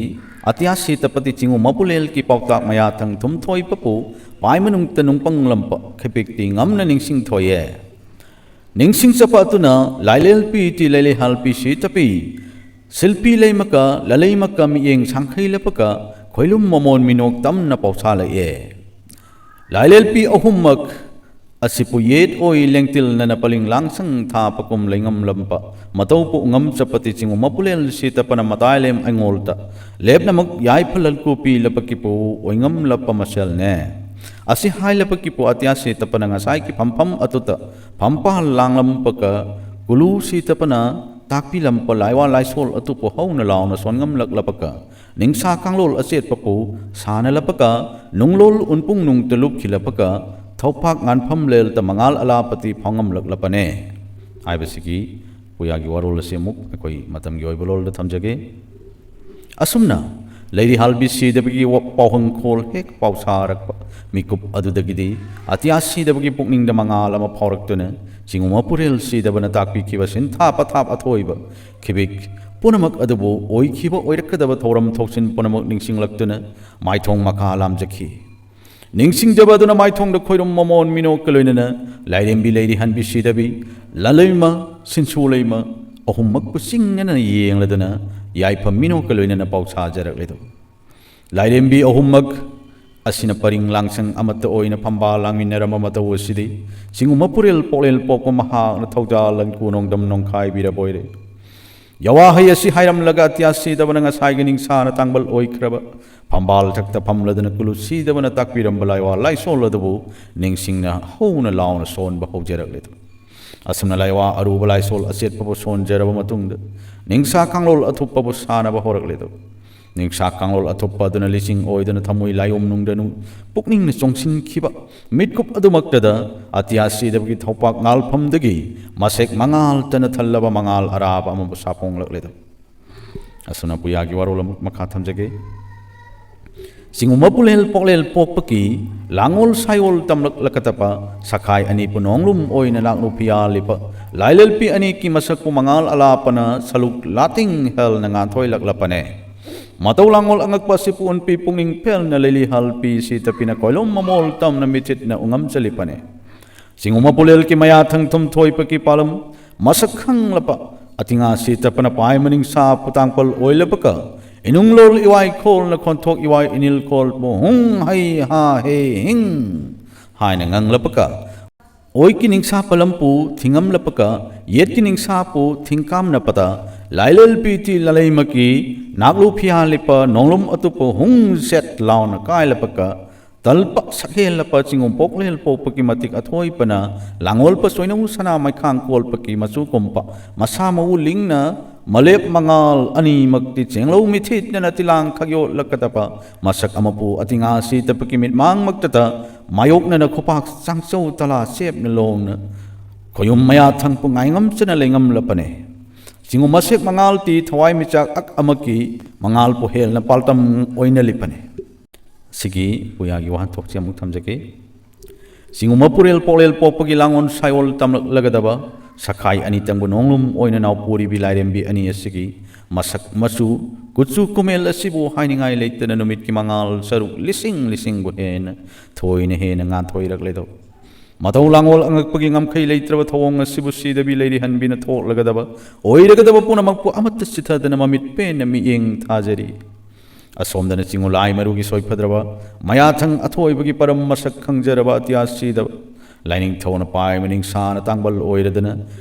ꯑꯇꯤꯌꯥ ꯁꯤꯇꯄꯇꯤ ꯆꯤꯡꯉꯨ ꯃꯄꯨꯂꯦꯜꯒꯤ ꯄꯥꯎꯇꯥꯛ ꯃꯌꯥꯊꯪ ꯊꯨꯝꯊꯣꯏꯄꯄꯨ ꯄꯥꯏ ꯃꯅꯨꯡꯗ ꯅꯨꯡꯄꯪ ꯂꯝꯄ ꯈꯩꯄꯤꯛꯇꯤ ꯉꯝꯅ ꯅꯤꯡꯁꯤꯡ ꯊꯣꯏꯌꯦ꯫ ꯅꯤꯡꯁꯤꯡ ꯆꯄ ꯑꯗꯨꯅ ꯂꯥꯏꯂꯦꯜꯄꯤ ꯇꯤ ꯂꯩꯂꯤ ꯍꯥꯜꯄꯤ ꯁꯤꯇꯄꯤ ꯁꯤꯜꯄꯤ ꯂꯩꯃꯀ ꯂꯂꯩꯃꯀ ꯃꯤꯠꯌꯦꯡ ꯁꯥꯡꯈꯩ ꯂꯄꯀ ꯈꯣꯏꯂꯨꯝ ꯃꯃꯣꯟ ꯃꯤꯅꯣꯛ ꯇꯝꯅ ꯄꯥꯎꯁꯥ ꯂꯩꯑꯦ꯫ ꯂꯥꯏꯂꯦꯜꯄꯤ ꯑꯍꯨꯝꯃꯛ ꯑꯁꯤꯄꯨ ꯌꯦꯠ ꯑꯣꯏ ꯂꯦꯡꯇꯤꯜꯅꯅ ꯄꯂꯤꯡ ꯂꯥꯡꯁꯪ ꯊꯥ ꯄꯀꯨꯝ ꯂꯩꯉꯝꯂꯝꯕ ꯃꯇꯧ ꯄꯨ ꯉꯝ ꯆꯄꯇꯤ ꯆꯤꯡꯉꯨ ꯃꯄꯨꯂꯦꯜ ꯁꯤꯇꯄꯅ ꯃꯇꯥꯏꯂꯦꯝ ꯑꯩꯉꯣꯜꯗ ꯂꯦꯞꯅꯃꯛ ꯌꯥꯏꯐ ꯂꯜꯀꯨꯄꯤ ꯂꯄꯀꯤꯄꯨ ꯑꯣꯏꯉꯝꯂꯞꯄ ꯃꯁꯦꯜꯅꯦ꯫ ꯑꯁꯤ ꯍꯥꯏ ꯂꯄꯀꯤꯄꯨ ꯑꯇꯤꯌꯥ ꯁꯤꯇꯄꯅ ꯉꯁꯥꯏꯒꯤ ꯐꯝꯐꯝ ꯑꯗꯨꯗ ꯐꯝꯄꯥꯜ ꯂꯥꯡꯂꯝꯕꯒ ꯀꯨꯂꯨ ꯁꯤꯇꯄꯅ ꯇꯥꯛꯄꯤꯂꯝꯕ ꯂꯥꯏꯋꯥ ꯂꯥꯏꯁꯣꯜ ꯑꯗꯨꯕꯨ ꯍꯧꯅ ꯂꯥꯎꯅ ꯁꯣꯟꯉꯝꯂꯛꯂꯕꯒ ꯅꯤꯡꯁꯥ ꯀꯥꯡꯂꯣꯜ ꯑꯆꯦꯠꯄꯄꯨ ꯁꯥꯅꯂꯄꯒ ꯅꯨꯡꯂꯣꯜ ꯎꯟꯄꯨꯡ ꯅꯨꯡꯇ ꯂꯨꯞꯈꯤꯂꯄꯒ ꯊꯧꯄꯥꯛ ꯉꯥꯟꯐꯝ ꯂꯦꯜꯇ ꯃꯉꯥꯜ ꯑꯂꯥꯄꯇꯤ ꯐꯥꯎꯉꯝꯂꯛꯂꯕꯅꯦ ꯍꯥꯏꯕꯁꯤꯒꯤ ꯄꯨꯌꯥꯒꯤ ꯋꯥꯔꯣꯜ ꯑꯁꯤ ꯑꯃꯨꯛ ꯑꯩꯈꯣꯏ ꯃꯇꯝꯒꯤ ꯑꯣꯏꯕ ꯂꯣꯜꯗ ꯊꯝꯖꯒꯦ꯫ ꯑꯁꯨꯝꯅ ꯂꯩꯔꯤꯍꯥꯜꯕꯤ ꯁꯤꯗꯕꯒꯤ ꯋ-, ꯄꯥꯎꯍꯪꯈꯣꯜ ꯍꯦꯛ ꯄꯥꯎꯁꯥꯔꯛꯄ ꯃꯤꯀꯨꯞ ꯑꯗꯨꯗꯒꯤꯗꯤ ꯑꯇꯤꯌꯥ ꯁꯤꯗꯕꯒꯤ ꯄꯨꯛꯅꯤꯡꯗ ꯃꯉꯥꯜ ꯑꯃ ꯐꯥꯎꯔꯛꯇꯨꯅ ꯆꯤꯡꯉꯨ ꯃꯄꯨꯔꯦꯜ ꯁꯤꯗꯕꯅ ꯇꯥꯛꯄꯤꯈꯤꯕ ꯁꯤꯟꯊꯥ ꯄꯊꯥꯞ ꯑꯊꯣꯏꯕ ꯈꯤꯕꯤꯛ ꯄꯨꯝꯅꯃꯛ ꯑꯗꯨꯕꯨ ꯑꯣꯏꯈꯤꯕ ꯑꯣꯏꯔꯛꯀꯗꯕ ꯊꯧꯔꯝ ꯊꯧꯁꯤꯟ ꯄꯨꯝꯅꯃꯛ ꯅꯤꯡꯁꯤꯡꯂꯛꯇꯨꯅ ꯃꯥꯏꯊꯣꯡ ꯃꯈꯥ ꯂꯥꯝꯖꯈꯤ꯫ ꯅꯤꯡꯁꯤꯡꯖꯕ ꯑꯗꯨꯅ ꯃꯥꯏꯊꯣꯡꯗ ꯈꯣꯏꯔꯨꯝ ꯃꯃꯣꯟ ꯃꯤꯅꯣꯛꯀ ꯂꯣꯏꯅꯅ ꯂꯥꯏꯔꯦꯝꯕꯤ ꯂꯩꯔꯤ ꯍꯟꯕꯤ ꯁꯤꯗꯕꯤ, ꯂꯥꯂꯩꯃ, ꯁꯤꯟꯁꯨ ꯂꯩꯃ ꯑꯍꯨꯝꯃꯛꯄꯨ ꯆꯤꯡꯅꯅ ꯌꯦꯡꯂꯗꯨꯅ ꯌꯥꯏꯐꯝ ꯃꯤꯅꯣꯛꯀ ꯂꯣꯏꯅꯅ ꯄꯥꯎ ꯁꯥꯖꯔꯛꯂꯦꯗꯣ꯫ ꯂꯥꯏꯔꯦꯝꯕꯤ ꯑꯍꯨꯝꯃꯛ ꯑꯁꯤꯅ ꯄꯔꯤꯡ ꯂꯥꯡꯁꯪ ꯑꯃꯠꯇ ꯑꯣꯏꯅ ꯐꯝꯕꯥꯜ ꯂꯥꯡꯃꯤꯟꯅꯔꯝꯕ ꯃꯇꯧ ꯑꯁꯤꯗꯤ ꯆꯤꯡꯉꯨ ꯃꯄꯨꯔꯦꯜ ꯄꯣꯛꯂꯦꯜ ꯄꯣꯛꯄ ꯃꯍꯥꯛꯅ ꯊꯧꯖꯥꯜ ꯂꯟꯀꯨ ꯅꯣꯡꯗꯝ ꯅꯣꯡꯈꯥꯏꯕꯤꯔꯕ ꯑꯣꯏꯔꯦ꯫ ꯌꯋꯥꯍꯩ ꯑꯁꯤ ꯍꯥꯏꯔꯝꯂꯒ ꯑꯇꯤꯌꯥ ꯁꯤꯗꯕꯅ ꯉꯁꯥꯏꯒꯤ ꯅꯤꯡꯁꯥꯅ ꯇꯥꯡꯕꯜ ꯑꯣꯏꯈ꯭ꯔꯕ ꯐꯝꯕꯥꯜ ꯊꯛꯇ ꯐꯝꯂꯗꯨꯅ ꯀꯨꯂꯨ ꯁꯤꯗꯕꯅ ꯇꯥꯛꯄꯤꯔꯝꯕ ꯂꯥꯏꯋꯥ ꯂꯥꯏꯁꯣꯜ ꯑꯗꯨꯕꯨ ꯅꯤꯡꯁꯤꯡꯅ ꯍꯧꯅ ꯂꯥꯎꯅ ꯁꯣꯟꯕ ꯍꯧꯖꯔꯛꯂꯦꯗꯣ꯫ ꯑꯁꯨꯝꯅ ꯂꯥꯏꯋꯥ ꯑꯔꯨꯕ ꯂꯥꯏꯁꯣꯜ ꯑꯆꯦꯠꯄꯕꯨ ꯁꯣꯟꯖꯔꯕ ꯃꯇꯨꯡꯗ ꯅꯤꯡꯁꯥ ꯀꯥꯡꯂꯣꯜ ꯑꯊꯨꯞꯄꯕꯨ ꯁꯥꯟꯅꯕ ꯍꯧꯔꯛꯂꯦꯗꯣ꯫ ꯅꯤꯡꯁꯥ ꯀꯥꯡꯂꯣꯜ ꯑꯊꯨꯞꯄ ꯑꯗꯨꯅ ꯂꯤꯁꯤꯡ ꯑꯣꯏꯗꯨꯅ ꯊꯃꯣꯏ ꯂꯥꯏꯑꯣꯝ ꯅꯨꯡꯗ ꯅꯨꯡ ꯄꯨꯛꯅꯤꯡꯅ ꯆꯣꯡꯁꯤꯟꯈꯤꯕ ꯃꯤꯠꯀꯨꯞ ꯑꯗꯨꯃꯛꯇꯗ ꯑꯇꯤꯌꯥ ꯁꯤꯗꯕꯒꯤ ꯊꯧꯄꯥꯛ ꯉꯥꯜꯐꯝꯗꯒꯤ ꯃꯁꯦꯛ ꯃꯉꯥꯜꯇꯅ ꯊꯜꯂꯕ ꯃꯉꯥꯜ ꯑꯔꯥꯕ ꯑꯃꯕꯨ ꯁꯥꯐꯣꯡꯂꯛꯂꯦꯗꯣ꯫ ꯑꯁꯨꯝꯅ ꯄꯨꯌꯥꯒꯤ ꯋꯥꯔꯣꯜ ꯑꯃꯨꯛ ꯃꯈꯥ ꯊꯝꯖꯒꯦ꯫ ꯆꯤꯡꯉꯨ ꯃꯄꯨꯂꯦꯜ ꯄꯣꯛꯂꯦꯜ ꯄꯣꯛꯄꯒꯤ ꯂꯥꯡꯉꯣꯜ ꯁꯥꯏꯑꯣꯜ ꯇꯝꯂꯛꯂꯀꯗꯕ ꯁꯈꯥꯏ ꯑꯅꯤꯄꯨ ꯅꯣꯡꯂꯨꯝ ꯑꯣꯏꯅ ꯂꯥꯛꯂꯨ ꯐꯤꯌꯥꯜꯂꯤꯕ ꯂꯥꯏꯂꯦꯜꯄꯤ ꯑꯅꯤꯒꯤ ꯃꯁꯛꯄꯨ ꯃꯉꯥꯜ ꯑꯂꯥꯞꯄꯅ ꯁꯂꯨꯛ ꯂꯥꯇꯤꯡ ꯍꯦꯜꯅ ꯉꯥꯟꯊꯣꯏꯂꯛꯂꯕꯅꯦ꯫ ꯃꯇꯧ ꯂꯥꯡꯉꯣꯜ ꯑꯉꯛꯄ ꯑꯁꯤꯕꯨ ꯎꯟꯄꯤ ꯄꯨꯛꯅꯤꯡ ꯐꯦꯜꯅ ꯂꯩꯂꯤꯍꯜꯄꯤ ꯁꯤꯇꯄꯤꯅ ꯀꯣꯏꯂꯣꯝ ꯃꯃꯣꯜ ꯇꯝꯅ ꯃꯤꯊꯤꯠꯅ ꯎꯉꯝꯆꯂꯤꯕꯅꯦ꯫ ꯆꯤꯡꯉꯨ ꯃꯄꯨꯂꯦꯜꯒꯤ ꯃꯌꯥ ꯊꯪ ꯊꯨꯝ ꯊꯣꯏꯕꯒꯤ ꯄꯥꯂꯝ ꯃꯁꯛ ꯈꯪꯂꯕ ꯑꯇꯤꯉꯥ ꯁꯤꯇꯄꯅ ꯄꯥꯏ ꯃꯅꯤꯡ ꯁꯥ ꯄꯨꯇꯥꯡꯄꯜ ꯑꯣꯏꯂꯕꯒ ꯏꯅꯨꯡꯂꯣꯜ ꯏꯋꯥꯏ ꯈꯣꯜꯅ ꯈꯣꯟꯊꯣꯛ ꯏꯋꯥꯏ ꯏꯅꯤꯜ ꯈꯣꯜꯕꯨ ꯍꯨꯡ ꯍꯩ ꯍꯥ ꯍꯦ ꯍꯤꯡ ꯍꯥꯏꯅ ꯉꯪꯂꯕꯒ ꯑꯣꯏꯀꯤ ꯅꯤꯡꯁꯥ ꯄꯂꯝꯄꯨ ꯊꯤꯡꯉꯝꯂꯕꯒ ꯌꯦꯠꯀꯤ ꯅꯤꯡꯁꯥꯄꯨ ꯊꯤꯡꯀꯥꯝꯅꯕꯗ ꯂꯥꯏꯂꯦꯜ ꯄꯤꯇꯤ ꯂꯥꯂꯩꯃꯀꯤ ꯅꯥꯛꯂꯨ ꯐꯤꯌꯥꯜꯂꯤꯄ ꯅꯣꯡꯂꯨꯝ ꯑꯇꯨꯞꯄ ꯍꯨꯡ ꯁꯦꯠ ꯂꯥꯎꯅ ꯀꯥꯏꯂꯕꯒ ꯇꯜꯄ ꯁꯛꯍꯦꯜꯂꯄ ꯆꯤꯡꯉꯨ ꯄꯣꯛꯂꯦꯜ ꯄꯣꯛꯄꯒꯤ ꯃꯇꯤꯛ ꯑꯊꯣꯏꯕꯅ ꯂꯥꯡꯉꯣꯜꯄ ꯁꯣꯏꯅꯧ ꯁꯅꯥ ꯃꯩꯈꯥꯡ ꯀꯣꯜꯄꯒꯤ ꯃꯆꯨ ꯀꯨꯝꯄ ꯃꯁꯥ ꯃꯎ ꯂꯤꯡꯅ ꯃꯂꯦꯞ ꯃꯉꯥꯜ ꯑꯅꯤꯃꯛꯇꯤ ꯆꯦꯡꯂꯧ ꯃꯤꯊꯤꯠꯅꯅ ꯇꯤꯂꯥꯡ ꯈꯛꯌꯣꯠꯂꯛꯀꯗꯕ ꯃꯁꯛ ꯑꯃꯄꯨ ꯑꯇꯤꯉꯥ ꯁꯤꯇꯄꯒꯤ ꯃꯤꯠꯃꯥꯡꯃꯛꯇꯗ ꯃꯥꯌꯣꯛꯅꯅ ꯈꯨꯄꯥꯛ ꯆꯥꯡꯆꯧ ꯇꯂꯥ ꯆꯦꯞꯅ ꯂꯣꯡꯅ ꯈꯣꯌꯨꯝ ꯃꯌꯥ ꯊꯪꯄꯨ ꯉꯥꯏꯉꯝꯆꯅ ꯂꯩꯉꯝꯂꯕꯅꯦ꯫ ꯆꯤꯡꯉꯨ ꯃꯁꯦꯛ ꯃꯉꯥꯜꯇꯤ ꯊꯋꯥꯏ ꯃꯤꯆꯥꯛ ꯑꯛ ꯑꯃꯒꯤ ꯃꯉꯥꯜꯄꯨ ꯍꯦꯜꯅ ꯄꯥꯜꯇꯝ ꯑꯣꯏꯅ ꯂꯤꯄꯅꯦ꯫ ꯁꯤꯒꯤ ꯄꯨꯌꯥꯒꯤ ꯋꯥꯍꯟꯊꯣꯛꯁꯤ ꯑꯃꯨꯛ ꯊꯝꯖꯒꯦ꯫ ꯆꯤꯡꯉꯨ ꯃꯄꯨꯔꯦꯜ ꯄꯣꯛꯂꯦꯜ ꯄꯣꯛꯄꯒꯤ ꯂꯥꯡꯑꯣꯟ ꯁꯥꯏꯑꯣꯜ ꯇꯝꯂꯛꯂꯒꯗꯕ ꯁꯈꯥꯏ ꯑꯅꯤꯇꯪꯕꯨ ꯅꯣꯡꯂꯨꯝ ꯑꯣꯏꯅ ꯅꯥꯎꯄꯨꯔꯤꯕꯤ ꯂꯥꯏꯔꯦꯝꯕꯤ ꯑꯅꯤ ꯑꯁꯤꯒꯤ ꯃꯁꯛ ꯃꯆꯨ ꯀꯨꯆꯨ ꯀꯨꯃꯦꯜ ꯑꯁꯤꯕꯨ ꯍꯥꯏꯅꯤꯡꯉꯥꯏ ꯂꯩꯇꯅ ꯅꯨꯃꯤꯠꯀꯤ ꯃꯉꯥꯜ ꯁꯔꯨꯛ ꯂꯤꯁꯤꯡ ꯂꯤꯁꯤꯡꯕꯨ ꯍꯦꯟꯅ ꯊꯣꯏꯅ ꯍꯦꯟꯅ ꯉꯥꯟꯊꯣꯏꯔꯛꯂꯦꯗꯣ꯫ ꯃꯇꯧ ꯂꯥꯡꯑꯣꯜ ꯑꯉꯛꯄꯒꯤ ꯉꯝꯈꯩ ꯂꯩꯇ꯭ꯔꯕ ꯊꯧꯑꯣꯡ ꯑꯁꯤꯕꯨ ꯁꯤꯗꯕꯤ ꯂꯩꯔꯤꯍꯟꯕꯤꯅ ꯊꯣꯛꯂꯒꯗꯕ ꯑꯣꯏꯔꯒꯗꯕ ꯄꯨꯝꯅꯃꯛꯄꯨ ꯑꯃꯠꯇ ꯆꯤꯊꯗꯅ ꯃꯃꯤꯠ ꯄꯦꯟꯅ ꯃꯤꯠꯌꯦꯡ ꯊꯥꯖꯔꯤ꯫ ꯑꯁꯣꯝꯗꯅ ꯆꯤꯡꯉꯨ ꯂꯥꯏ ꯃꯔꯨꯒꯤ ꯁꯣꯏꯐꯗ꯭ꯔꯕ ꯃꯌꯥꯊꯪ ꯑꯊꯣꯏꯕꯒꯤ ꯄꯔꯝ ꯃꯁꯛ ꯈꯪꯖꯔꯕ ꯑꯇꯤꯌꯥ ꯁꯤꯗꯕ ꯂꯥꯏꯅꯤꯡꯊꯧꯅ ꯄꯥꯏꯕ ꯅꯤꯡꯁꯥꯅ ꯇꯥꯡꯕꯜ ꯑꯣꯏꯔꯗꯅ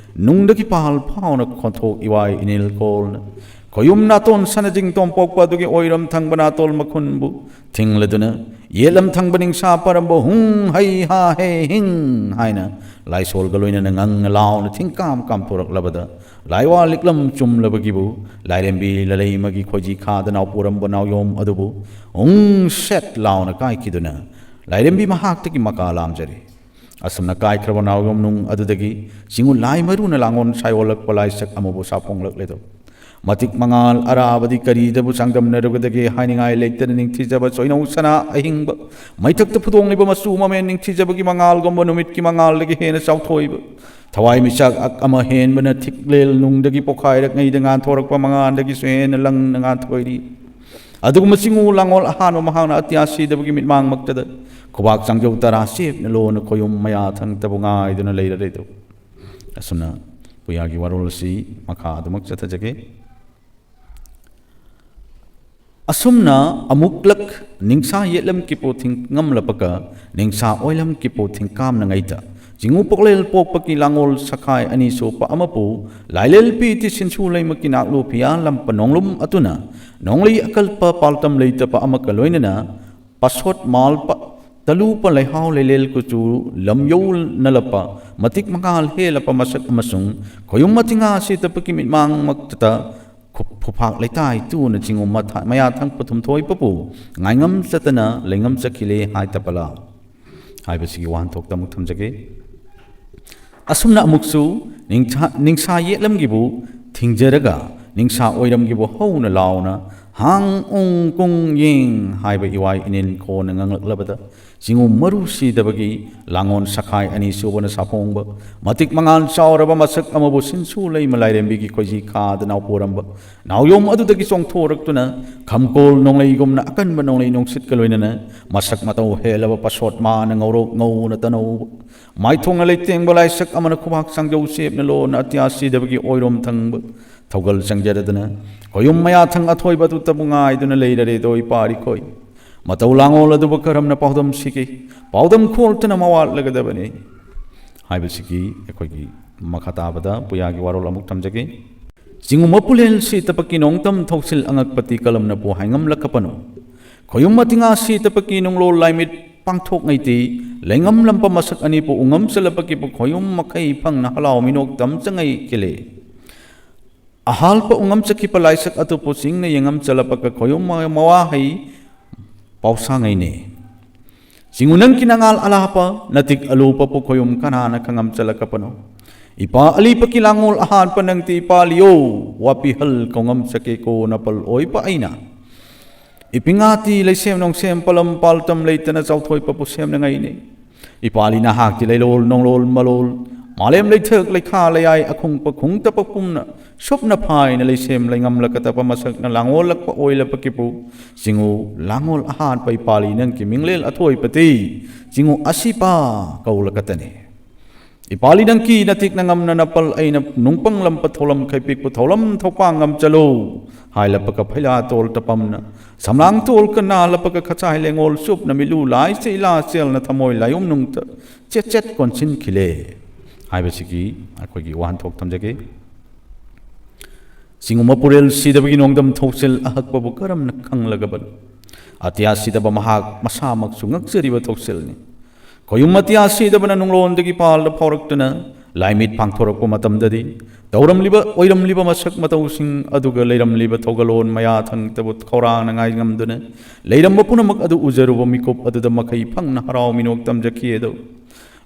ꯅꯨꯡꯗꯒꯤ ꯄꯥꯜ ꯐꯥꯎꯅ ꯈꯣꯟꯊꯣꯛ ꯏꯋꯥꯏ ꯏꯅꯤꯜ ꯀꯣꯜꯅ ꯈꯣꯌꯨꯝ ꯅꯥꯇꯣꯟ ꯁꯅꯖꯤꯡ ꯇꯣꯝꯄꯣꯛꯄ ꯑꯗꯨꯒꯤ ꯑꯣꯏꯔꯝ ꯊꯪꯕ ꯅꯥꯇꯣꯜ ꯃꯈꯨꯟꯕꯨ ꯊꯤꯡꯂꯗꯨꯅ ꯌꯦꯠꯂꯝ ꯊꯪꯕ ꯅꯤꯡꯁꯥ ꯄꯔꯝꯕ ꯍꯨꯡ ꯍꯩ ꯍꯥ ꯍꯦ ꯍꯤꯡ ꯍꯥꯏꯅ ꯂꯥꯏꯁꯣꯜꯒ ꯂꯣꯏꯅꯅ ꯉꯪꯅ ꯂꯥꯎꯅ ꯊꯤꯡꯀꯥꯝ ꯀꯥꯝꯊꯣꯔꯛꯂꯕꯗ ꯂꯥꯏꯋꯥ ꯂꯤꯛꯂꯝ ꯆꯨꯝꯂꯕꯒꯤꯕꯨ ꯂꯥꯏꯔꯦꯝꯕꯤ ꯂꯂꯩꯃꯒꯤ ꯈꯣꯏꯖꯤ ꯈꯥꯗ ꯅꯥꯎꯄꯨꯔꯝꯕ ꯅꯥꯎꯌꯣꯝ ꯑꯗꯨꯕꯨ ꯎꯪ ꯁꯦꯠ ꯂꯥꯎꯅ ꯀꯥꯏꯈꯤꯗꯨꯅ ꯂꯥꯏꯔꯦꯝꯕꯤ ꯃꯍꯥꯛꯇꯒꯤ ꯃꯀꯥ ꯂꯥꯝꯖꯔꯦ꯫ ꯑꯁꯨꯝꯅ ꯀꯥꯏꯈ꯭ꯔꯕ ꯅꯥꯎꯌꯣꯝ ꯅꯨꯡ ꯑꯗꯨꯗꯒꯤ ꯆꯤꯡꯉꯨ ꯂꯥꯏ ꯃꯔꯨꯅ ꯂꯥꯡꯒꯣꯜ ꯁꯥꯏꯑꯣꯜꯂꯛꯄ ꯂꯥꯏꯁꯛ ꯑꯃꯕꯨ ꯁꯥꯐꯣꯡꯂꯛꯂꯦꯗꯣ꯫ ꯃꯇꯤꯛ ꯃꯉꯥꯜ ꯑꯔꯥꯕꯗꯤ ꯀꯔꯤꯗꯕꯨ ꯆꯥꯡꯗꯝꯅꯔꯨꯒꯗꯒꯦ ꯍꯥꯏꯅꯤꯡꯉꯥꯏ ꯂꯩꯇꯅ ꯅꯤꯡꯊꯤꯖꯕ ꯆꯣꯏꯅꯧ ꯁꯅꯥ ꯑꯍꯤꯡꯕ ꯃꯩꯊꯛꯇ ꯐꯨꯗꯣꯡꯂꯤꯕ ꯃꯆꯨ ꯃꯃꯦꯟ ꯅꯤꯡꯊꯤꯖꯕꯒꯤ ꯃꯉꯥꯜꯒꯨꯝꯕ ꯅꯨꯃꯤꯠꯀꯤ ꯃꯉꯥꯜꯗꯒꯤ ꯍꯦꯟꯅ ꯆꯥꯎꯊꯣꯛꯏꯕ ꯊꯋꯥꯏ ꯃꯤꯆꯥꯛ ꯑꯛ ꯑꯃ ꯍꯦꯟꯕꯅ ꯊꯤꯛꯂꯦꯜ ꯅꯨꯡꯗꯒꯤ ꯄꯣꯈꯥꯏꯔꯛꯉꯩꯗ ꯉꯥꯟꯊꯣꯔꯛꯄ ꯃꯉꯥꯜꯗꯒꯤꯁꯨ ꯍꯦꯟꯅ ꯂꯪꯅ ꯉꯥꯟꯊꯣꯏꯔꯤ꯫ ꯑꯗꯨꯒꯨꯝꯕ ꯆꯤꯡꯉꯨ ꯂꯥꯡꯉꯣꯜ ꯑꯍꯥꯟꯕ ꯃꯍꯥꯛꯅ ꯑꯇꯤꯌꯥ ꯁꯤꯗꯕꯒꯤ ꯃꯤꯠꯃꯥꯡꯃꯛꯇꯗ ꯈꯨꯕꯥꯛ ꯆꯥꯡꯖꯧ ꯇꯔꯥ ꯆꯦꯞꯅ ꯂꯣꯟꯅ ꯈꯣꯌꯨꯝ ꯃꯌꯥ ꯊꯪꯇꯕꯨ ꯉꯥꯏꯗꯨꯅ ꯂꯩꯔꯔꯦꯗꯣ꯫ ꯑꯁꯨꯝꯅ ꯄꯨꯌꯥꯒꯤ ꯋꯥꯔꯣꯜ ꯑꯁꯤ ꯃꯈꯥ ꯑꯗꯨꯃꯛ ꯆꯠꯊꯖꯒꯦ꯫ ꯑꯁꯨꯝꯅ ꯑꯃꯨꯛꯂꯛ ꯅꯤꯡꯁꯥ ꯌꯦꯠꯂꯝ ꯀꯤꯄꯨ ꯊꯤꯡꯉꯝꯂꯕꯒ ꯅꯤꯡꯁꯥ ꯑꯣꯏꯂꯝ ꯀꯤꯄꯨ ꯊꯤꯡꯀꯥꯝꯅꯉꯩꯗ ꯆꯤꯡꯉꯨ ꯄꯣꯛꯂꯦꯜ ꯄꯣꯛꯄꯒꯤ ꯂꯥꯡꯒꯣꯜ ꯁꯈꯥꯏ ꯑꯅꯤ ꯁꯣꯛꯄ ꯑꯃꯕꯨ ꯂꯥꯏꯂꯦꯜ ꯄꯤ ꯇꯤ ꯁꯤꯟꯁꯨ ꯂꯩꯃꯀꯤ ꯅꯥꯛꯂꯨ ꯐꯤꯌꯥ ꯂꯝꯄ ꯅꯣꯡꯂꯨꯝ ꯑꯗꯨꯅ ꯅꯣꯡꯂꯩ ꯑꯀꯜꯄ ꯄꯥꯜꯇꯝ ꯂꯩꯇꯕ ꯑꯃꯒ ꯂꯣꯏꯅꯅ ꯄꯥꯁꯣꯠ ꯃꯥꯜꯄ ꯇꯂꯨꯄ ꯂꯩꯍꯥꯎ ꯂꯩꯂꯦꯜ ꯀꯨꯆꯨ ꯂꯝꯌꯧꯅꯂꯄ ꯃꯇꯤꯛ ꯃꯉꯥꯜ ꯍꯦꯜꯂꯄ ꯃꯁꯛ ꯑꯃꯁꯨꯡ ꯈꯣꯌꯨꯝ ꯃꯇꯤꯉꯥ ꯁꯤꯇꯄꯒꯤ ꯃꯤꯠꯃꯥꯡꯃꯛꯇꯗ ꯈꯨ-, ꯈꯨꯐꯥꯛ ꯂꯩꯇꯥꯏ ꯇꯨꯅ ꯆꯤꯡꯉꯨ ꯃꯊ-, ꯃꯌꯥ ꯊꯪꯄ ꯊꯨꯝꯊꯣꯏꯄꯕꯨ ꯉꯥꯏꯉꯝ ꯆꯠꯇꯅ ꯂꯩꯉꯝ ꯆꯠꯈꯤꯂꯦ ꯍꯥꯏꯇꯄꯂꯥ ꯍꯥꯏꯕꯁꯤꯒꯤ ꯋꯥꯍꯟꯊꯣꯛꯇ ꯑꯃꯨꯛ ꯊꯝꯖꯒꯦ꯫ ꯑꯁꯨꯝꯅ ꯑꯃꯨꯛꯁꯨ ꯅꯤꯡꯊ-, ꯅꯤꯡꯁꯥ ꯌꯦꯠꯂꯝꯒꯤꯕꯨ ꯊꯤꯡꯖꯔꯒ ꯅꯤꯡꯁꯥ ꯑꯣꯏꯔꯝꯒꯤꯕꯨ ꯍꯧꯅ ꯂꯥꯎꯅ ꯍꯥꯡ ꯎꯪ ꯀꯨꯡ ꯌꯦꯡ ꯍꯥꯏꯕ ꯏꯋꯥꯏ ꯏꯅꯤꯟ ꯈꯣꯟꯅ ꯉꯥꯡꯂꯛꯂꯕꯗ ꯆꯤꯡꯉꯨ ꯃꯔꯨ ꯁꯤꯗꯕꯒꯤ ꯂꯥꯡꯉꯣꯟ ꯁꯈꯥꯏ ꯑꯅꯤ ꯁꯨꯕꯅ ꯁꯥꯐꯣꯡꯕ ꯃꯇꯤꯛ ꯃꯉꯥꯜ ꯆꯥꯎꯔꯕ ꯃꯁꯛ ꯑꯃꯕꯨ ꯁꯤꯟꯁꯨ ꯂꯩꯃ ꯂꯥꯏꯔꯦꯝꯕꯤꯒꯤ ꯈꯣꯏꯖꯤ ꯈꯥꯗ ꯅꯥꯎꯄꯣꯔꯝꯕ ꯅꯥꯎꯌꯣꯝ ꯑꯗꯨꯗꯒꯤ ꯆꯣꯡꯊꯣꯔꯛꯇꯨꯅ ꯈꯝꯀꯣꯜ ꯅꯣꯡꯂꯩꯒꯨꯝꯅ ꯑꯀꯟꯕ ꯅꯣꯡꯂꯩ ꯅꯨꯡꯁꯤꯠꯀ ꯂꯣꯏꯅꯅ ꯃꯁꯛ ꯃꯇꯧ ꯍꯦꯜꯂꯕ ꯄꯁꯣꯠ ꯃꯥꯅ ꯉꯧꯔꯣꯛ ꯉꯧꯅ ꯇꯅꯧꯕ ꯃꯥꯏꯊꯣꯡꯅ ꯂꯩꯇꯦꯡꯕ ꯂꯥꯏꯁꯛ ꯑꯃꯅ ꯈꯨꯕꯥꯛ ꯆꯥꯡꯖꯧ ꯆꯦꯞꯅ ꯂꯣꯟꯅ ꯑꯇꯤꯌꯥ ꯁꯤꯗꯕꯒꯤ ꯑꯣꯏꯔꯣꯝ ꯊꯪꯕ ꯊꯧꯒꯜ ꯆꯪꯖꯔꯗꯨꯅ ꯈꯣꯌꯨꯝ ꯃꯌꯥꯊꯪ ꯑꯊꯣꯏꯕ ꯑꯗꯨꯇꯕꯨ ꯉꯥꯏꯗꯨꯅ ꯂꯩꯔꯔꯦꯗꯣ ꯏꯄꯥꯔꯤꯈꯣꯏ꯫ ꯃꯇꯧ ꯂꯥꯡꯑꯣꯜ ꯑꯗꯨꯕꯨ ꯀꯔꯝꯅ ꯄꯥꯎꯗꯝꯁꯤꯒꯦ? ꯄꯥꯎꯗꯝ ꯈꯣꯜꯇꯅ ꯃꯋꯥꯠꯂꯒꯗꯕꯅꯤ ꯍꯥꯏꯕꯁꯤꯒꯤ ꯑꯩꯈꯣꯏꯒꯤ ꯃꯈꯥ ꯇꯥꯕꯗ ꯄꯨꯌꯥꯒꯤ ꯋꯥꯔꯣꯜ ꯑꯃꯨꯛ ꯊꯝꯖꯒꯦ꯫ ꯆꯤꯡꯉꯨ ꯃꯄꯨꯂꯦꯜ ꯁꯤꯇꯄꯀꯤ ꯅꯣꯡꯗꯝ ꯊꯧꯁꯤꯜ ꯑꯉꯛꯄꯇꯤ ꯀꯂꯝꯅꯕꯨ ꯍꯥꯏꯉꯝꯂꯛꯀꯄꯅꯣ꯫ ꯈꯣꯌꯨꯝ ꯃꯇꯤꯉꯥ ꯁꯤꯇꯄꯀꯤ ꯅꯨꯡꯂꯣꯜ ꯂꯥꯏꯃꯤꯠ ꯄꯥꯡꯊꯣꯛꯉꯩꯇꯤ ꯂꯩꯉꯝꯂꯝꯕ ꯃꯁꯛ ꯑꯅꯤꯄꯨ ꯎꯉꯝ ꯆꯠꯂꯄꯀꯤꯄꯨ ꯈꯣꯌꯨꯝ ꯃꯈꯩ ꯐꯪꯅ ꯍꯂꯥꯎ ꯃꯤꯅꯣꯛ ꯇꯝꯆꯉꯩ ꯀꯦꯂꯦ꯫ ꯑꯍꯥꯜꯄ ꯎꯉꯝ ꯆꯠꯈꯤꯕ ꯂꯥꯏꯁꯛ ꯑꯗꯨꯕꯨ ꯆꯤꯡꯅ ꯌꯦꯡꯉꯝ ꯆꯠꯂꯄꯒ ꯈꯣꯌꯨꯝ ꯃꯋꯥꯍꯩ ꯄꯥꯎꯁꯥꯉꯩꯅꯦ꯫ ꯆꯤꯡꯉꯨ ꯅꯪꯒꯤ ꯅꯉꯥꯜ ꯑꯂꯥꯞꯄ ꯅꯇꯤꯛ ꯑꯂꯨꯄꯄꯨ ꯈꯣꯌꯨꯝ ꯀꯅꯥꯅ ꯈꯪꯉꯝ ꯆꯠꯂꯛꯀꯄꯅꯣ? ꯏꯄꯥ ꯑꯂꯤꯄꯀꯤ ꯂꯥꯡꯉꯣꯜ ꯑꯍꯥꯟꯕ ꯅꯪꯗꯤ ꯏꯄꯥ ꯂꯤꯌꯣ ꯋꯥꯄꯤꯍꯜ ꯀꯧꯉꯝ ꯆꯠꯀꯦꯀꯣ ꯅꯄꯜ ꯑꯣꯏꯕ ꯑꯩꯅ꯫ ꯏꯄꯤꯉꯥꯇꯤ ꯂꯩꯁꯦꯝ ꯅꯣꯡꯁꯦꯝ ꯄꯂꯝ ꯄꯥꯜꯇꯝ ꯂꯩꯇꯅ ꯆꯥꯎꯊꯣꯏꯄꯄꯨ ꯁꯦꯝꯅꯉꯥꯏꯅꯦ꯫ ꯏꯄꯥꯂꯤ ꯅꯍꯥꯛꯇꯤ ꯂꯩꯂꯣꯜ ꯅꯣꯡꯂꯣꯜ ꯃꯂꯣꯜ ꯃꯥꯂꯦꯝ ꯂꯩꯊꯛ ꯂꯩꯈꯥ ꯂꯩꯌꯥꯏ ꯑꯈꯨꯡꯄ ꯈꯨꯡꯇꯄ ꯄꯨꯝꯅ ꯁꯨꯞꯅ ꯐꯥꯏꯅ ꯂꯩꯁꯦꯝ ꯂꯩꯉꯝꯂꯀꯇꯄ ꯃꯁꯛꯅ ꯂꯥꯡꯉꯣꯜꯂꯛꯄ ꯑꯣꯏꯂꯄꯀꯤꯄꯨ ꯆꯤꯡꯉꯨ ꯂꯥꯡꯉꯣꯜ ꯑꯍꯥꯟꯕ ꯏꯄꯥꯂꯤ ꯅꯪꯒꯤ ꯃꯤꯡꯂꯦꯜ ꯑꯊꯣꯏꯄꯇꯤ ꯆꯤꯡꯉꯨ ꯑꯁꯤꯄꯥ ꯀꯧꯂꯀꯇꯅꯤ꯫ ꯏꯄꯥꯂꯤ ꯅꯪꯀꯤ ꯅꯇꯤꯛꯅ ꯉꯝꯅ ꯅꯄꯜ ꯑꯩꯅ ꯅꯨꯡꯄꯪ ꯂꯝꯄ ꯊꯧꯂꯝ ꯈꯩꯄꯤꯛꯄꯨ ꯊꯧꯂꯝ ꯊꯧꯄꯥꯡ ꯉꯝꯆꯂꯨ ꯍꯥꯏꯂꯄꯀ ꯐꯩꯂꯥ ꯇꯣꯜ ꯇꯄꯝꯅ ꯁꯝꯂꯥꯡ ꯇꯣꯜ ꯀꯅꯥꯂꯄꯀ ꯈꯆꯥꯏ ꯂꯦꯡꯉꯣꯜ ꯆꯨꯞꯅ ꯃꯤꯠꯂꯨ ꯂꯥꯏ ꯆꯩꯂꯥ ꯆꯦꯜꯅ ꯊꯃꯣꯏ ꯂꯥꯏꯌꯨꯝ ꯅꯨꯡꯇ ꯆꯦꯠ ꯆꯦꯠ ꯀꯣꯟꯁꯤꯟꯈꯤꯂꯦ ꯍꯥꯏꯕꯁꯤꯒꯤ ꯑꯩꯈꯣꯏꯒꯤ ꯋꯥꯍꯟꯊꯣꯛ ꯊꯝꯖꯒꯦ꯫ ꯆꯤꯡꯉꯨ ꯃꯄꯨꯔꯦꯜ ꯁꯤꯗꯕꯒꯤ ꯅꯣꯡꯗꯝ ꯊꯧꯁꯤꯜ ꯑꯍꯛꯄꯕꯨ ꯀꯔꯝꯅ ꯈꯪꯂꯒꯕꯅꯣ? ꯑꯇꯤꯌꯥ ꯁꯤꯗꯕ ꯃꯍꯥꯛ ꯃꯁꯥꯃꯛꯁꯨ ꯉꯛꯆꯔꯤꯕ ꯊꯧꯁꯤꯜꯅꯤ꯫ ꯈꯣꯌꯨꯝ ꯑꯇꯤꯌꯥ ꯁꯤꯗꯕꯅ ꯅꯨꯡꯂꯣꯟꯗꯒꯤ ꯄꯥꯜꯗ ꯐꯥꯎꯔꯛꯇꯨꯅ ꯂꯥꯏꯃꯤꯠ ꯄꯥꯡꯊꯣꯔꯛꯄ ꯃꯇꯝꯗꯗꯤ ꯇꯧꯔꯝꯂꯤꯕ ꯑꯣꯏꯔꯝꯂꯤꯕ ꯃꯁꯛ ꯃꯇꯧꯁꯤꯡ ꯑꯗꯨꯒ ꯂꯩꯔꯝꯂꯤꯕ ꯊꯧꯒꯜꯂꯣꯟ ꯃꯌꯥ ꯊꯪꯇꯕꯨ ꯈꯧꯔꯥꯡꯅ ꯉꯥꯏꯉꯝꯗꯨꯅ ꯂꯩꯔꯝꯕ ꯄꯨꯝꯅꯃꯛ ꯑꯗꯨ ꯎꯖꯔꯨꯕ ꯃꯤꯀꯨꯞ ꯑꯗꯨꯗ ꯃꯈꯩ ꯐꯪꯅ ꯍꯔꯥꯎ ꯃꯤꯅꯣꯛ ꯇꯝꯖꯈꯤ ꯑꯗꯣ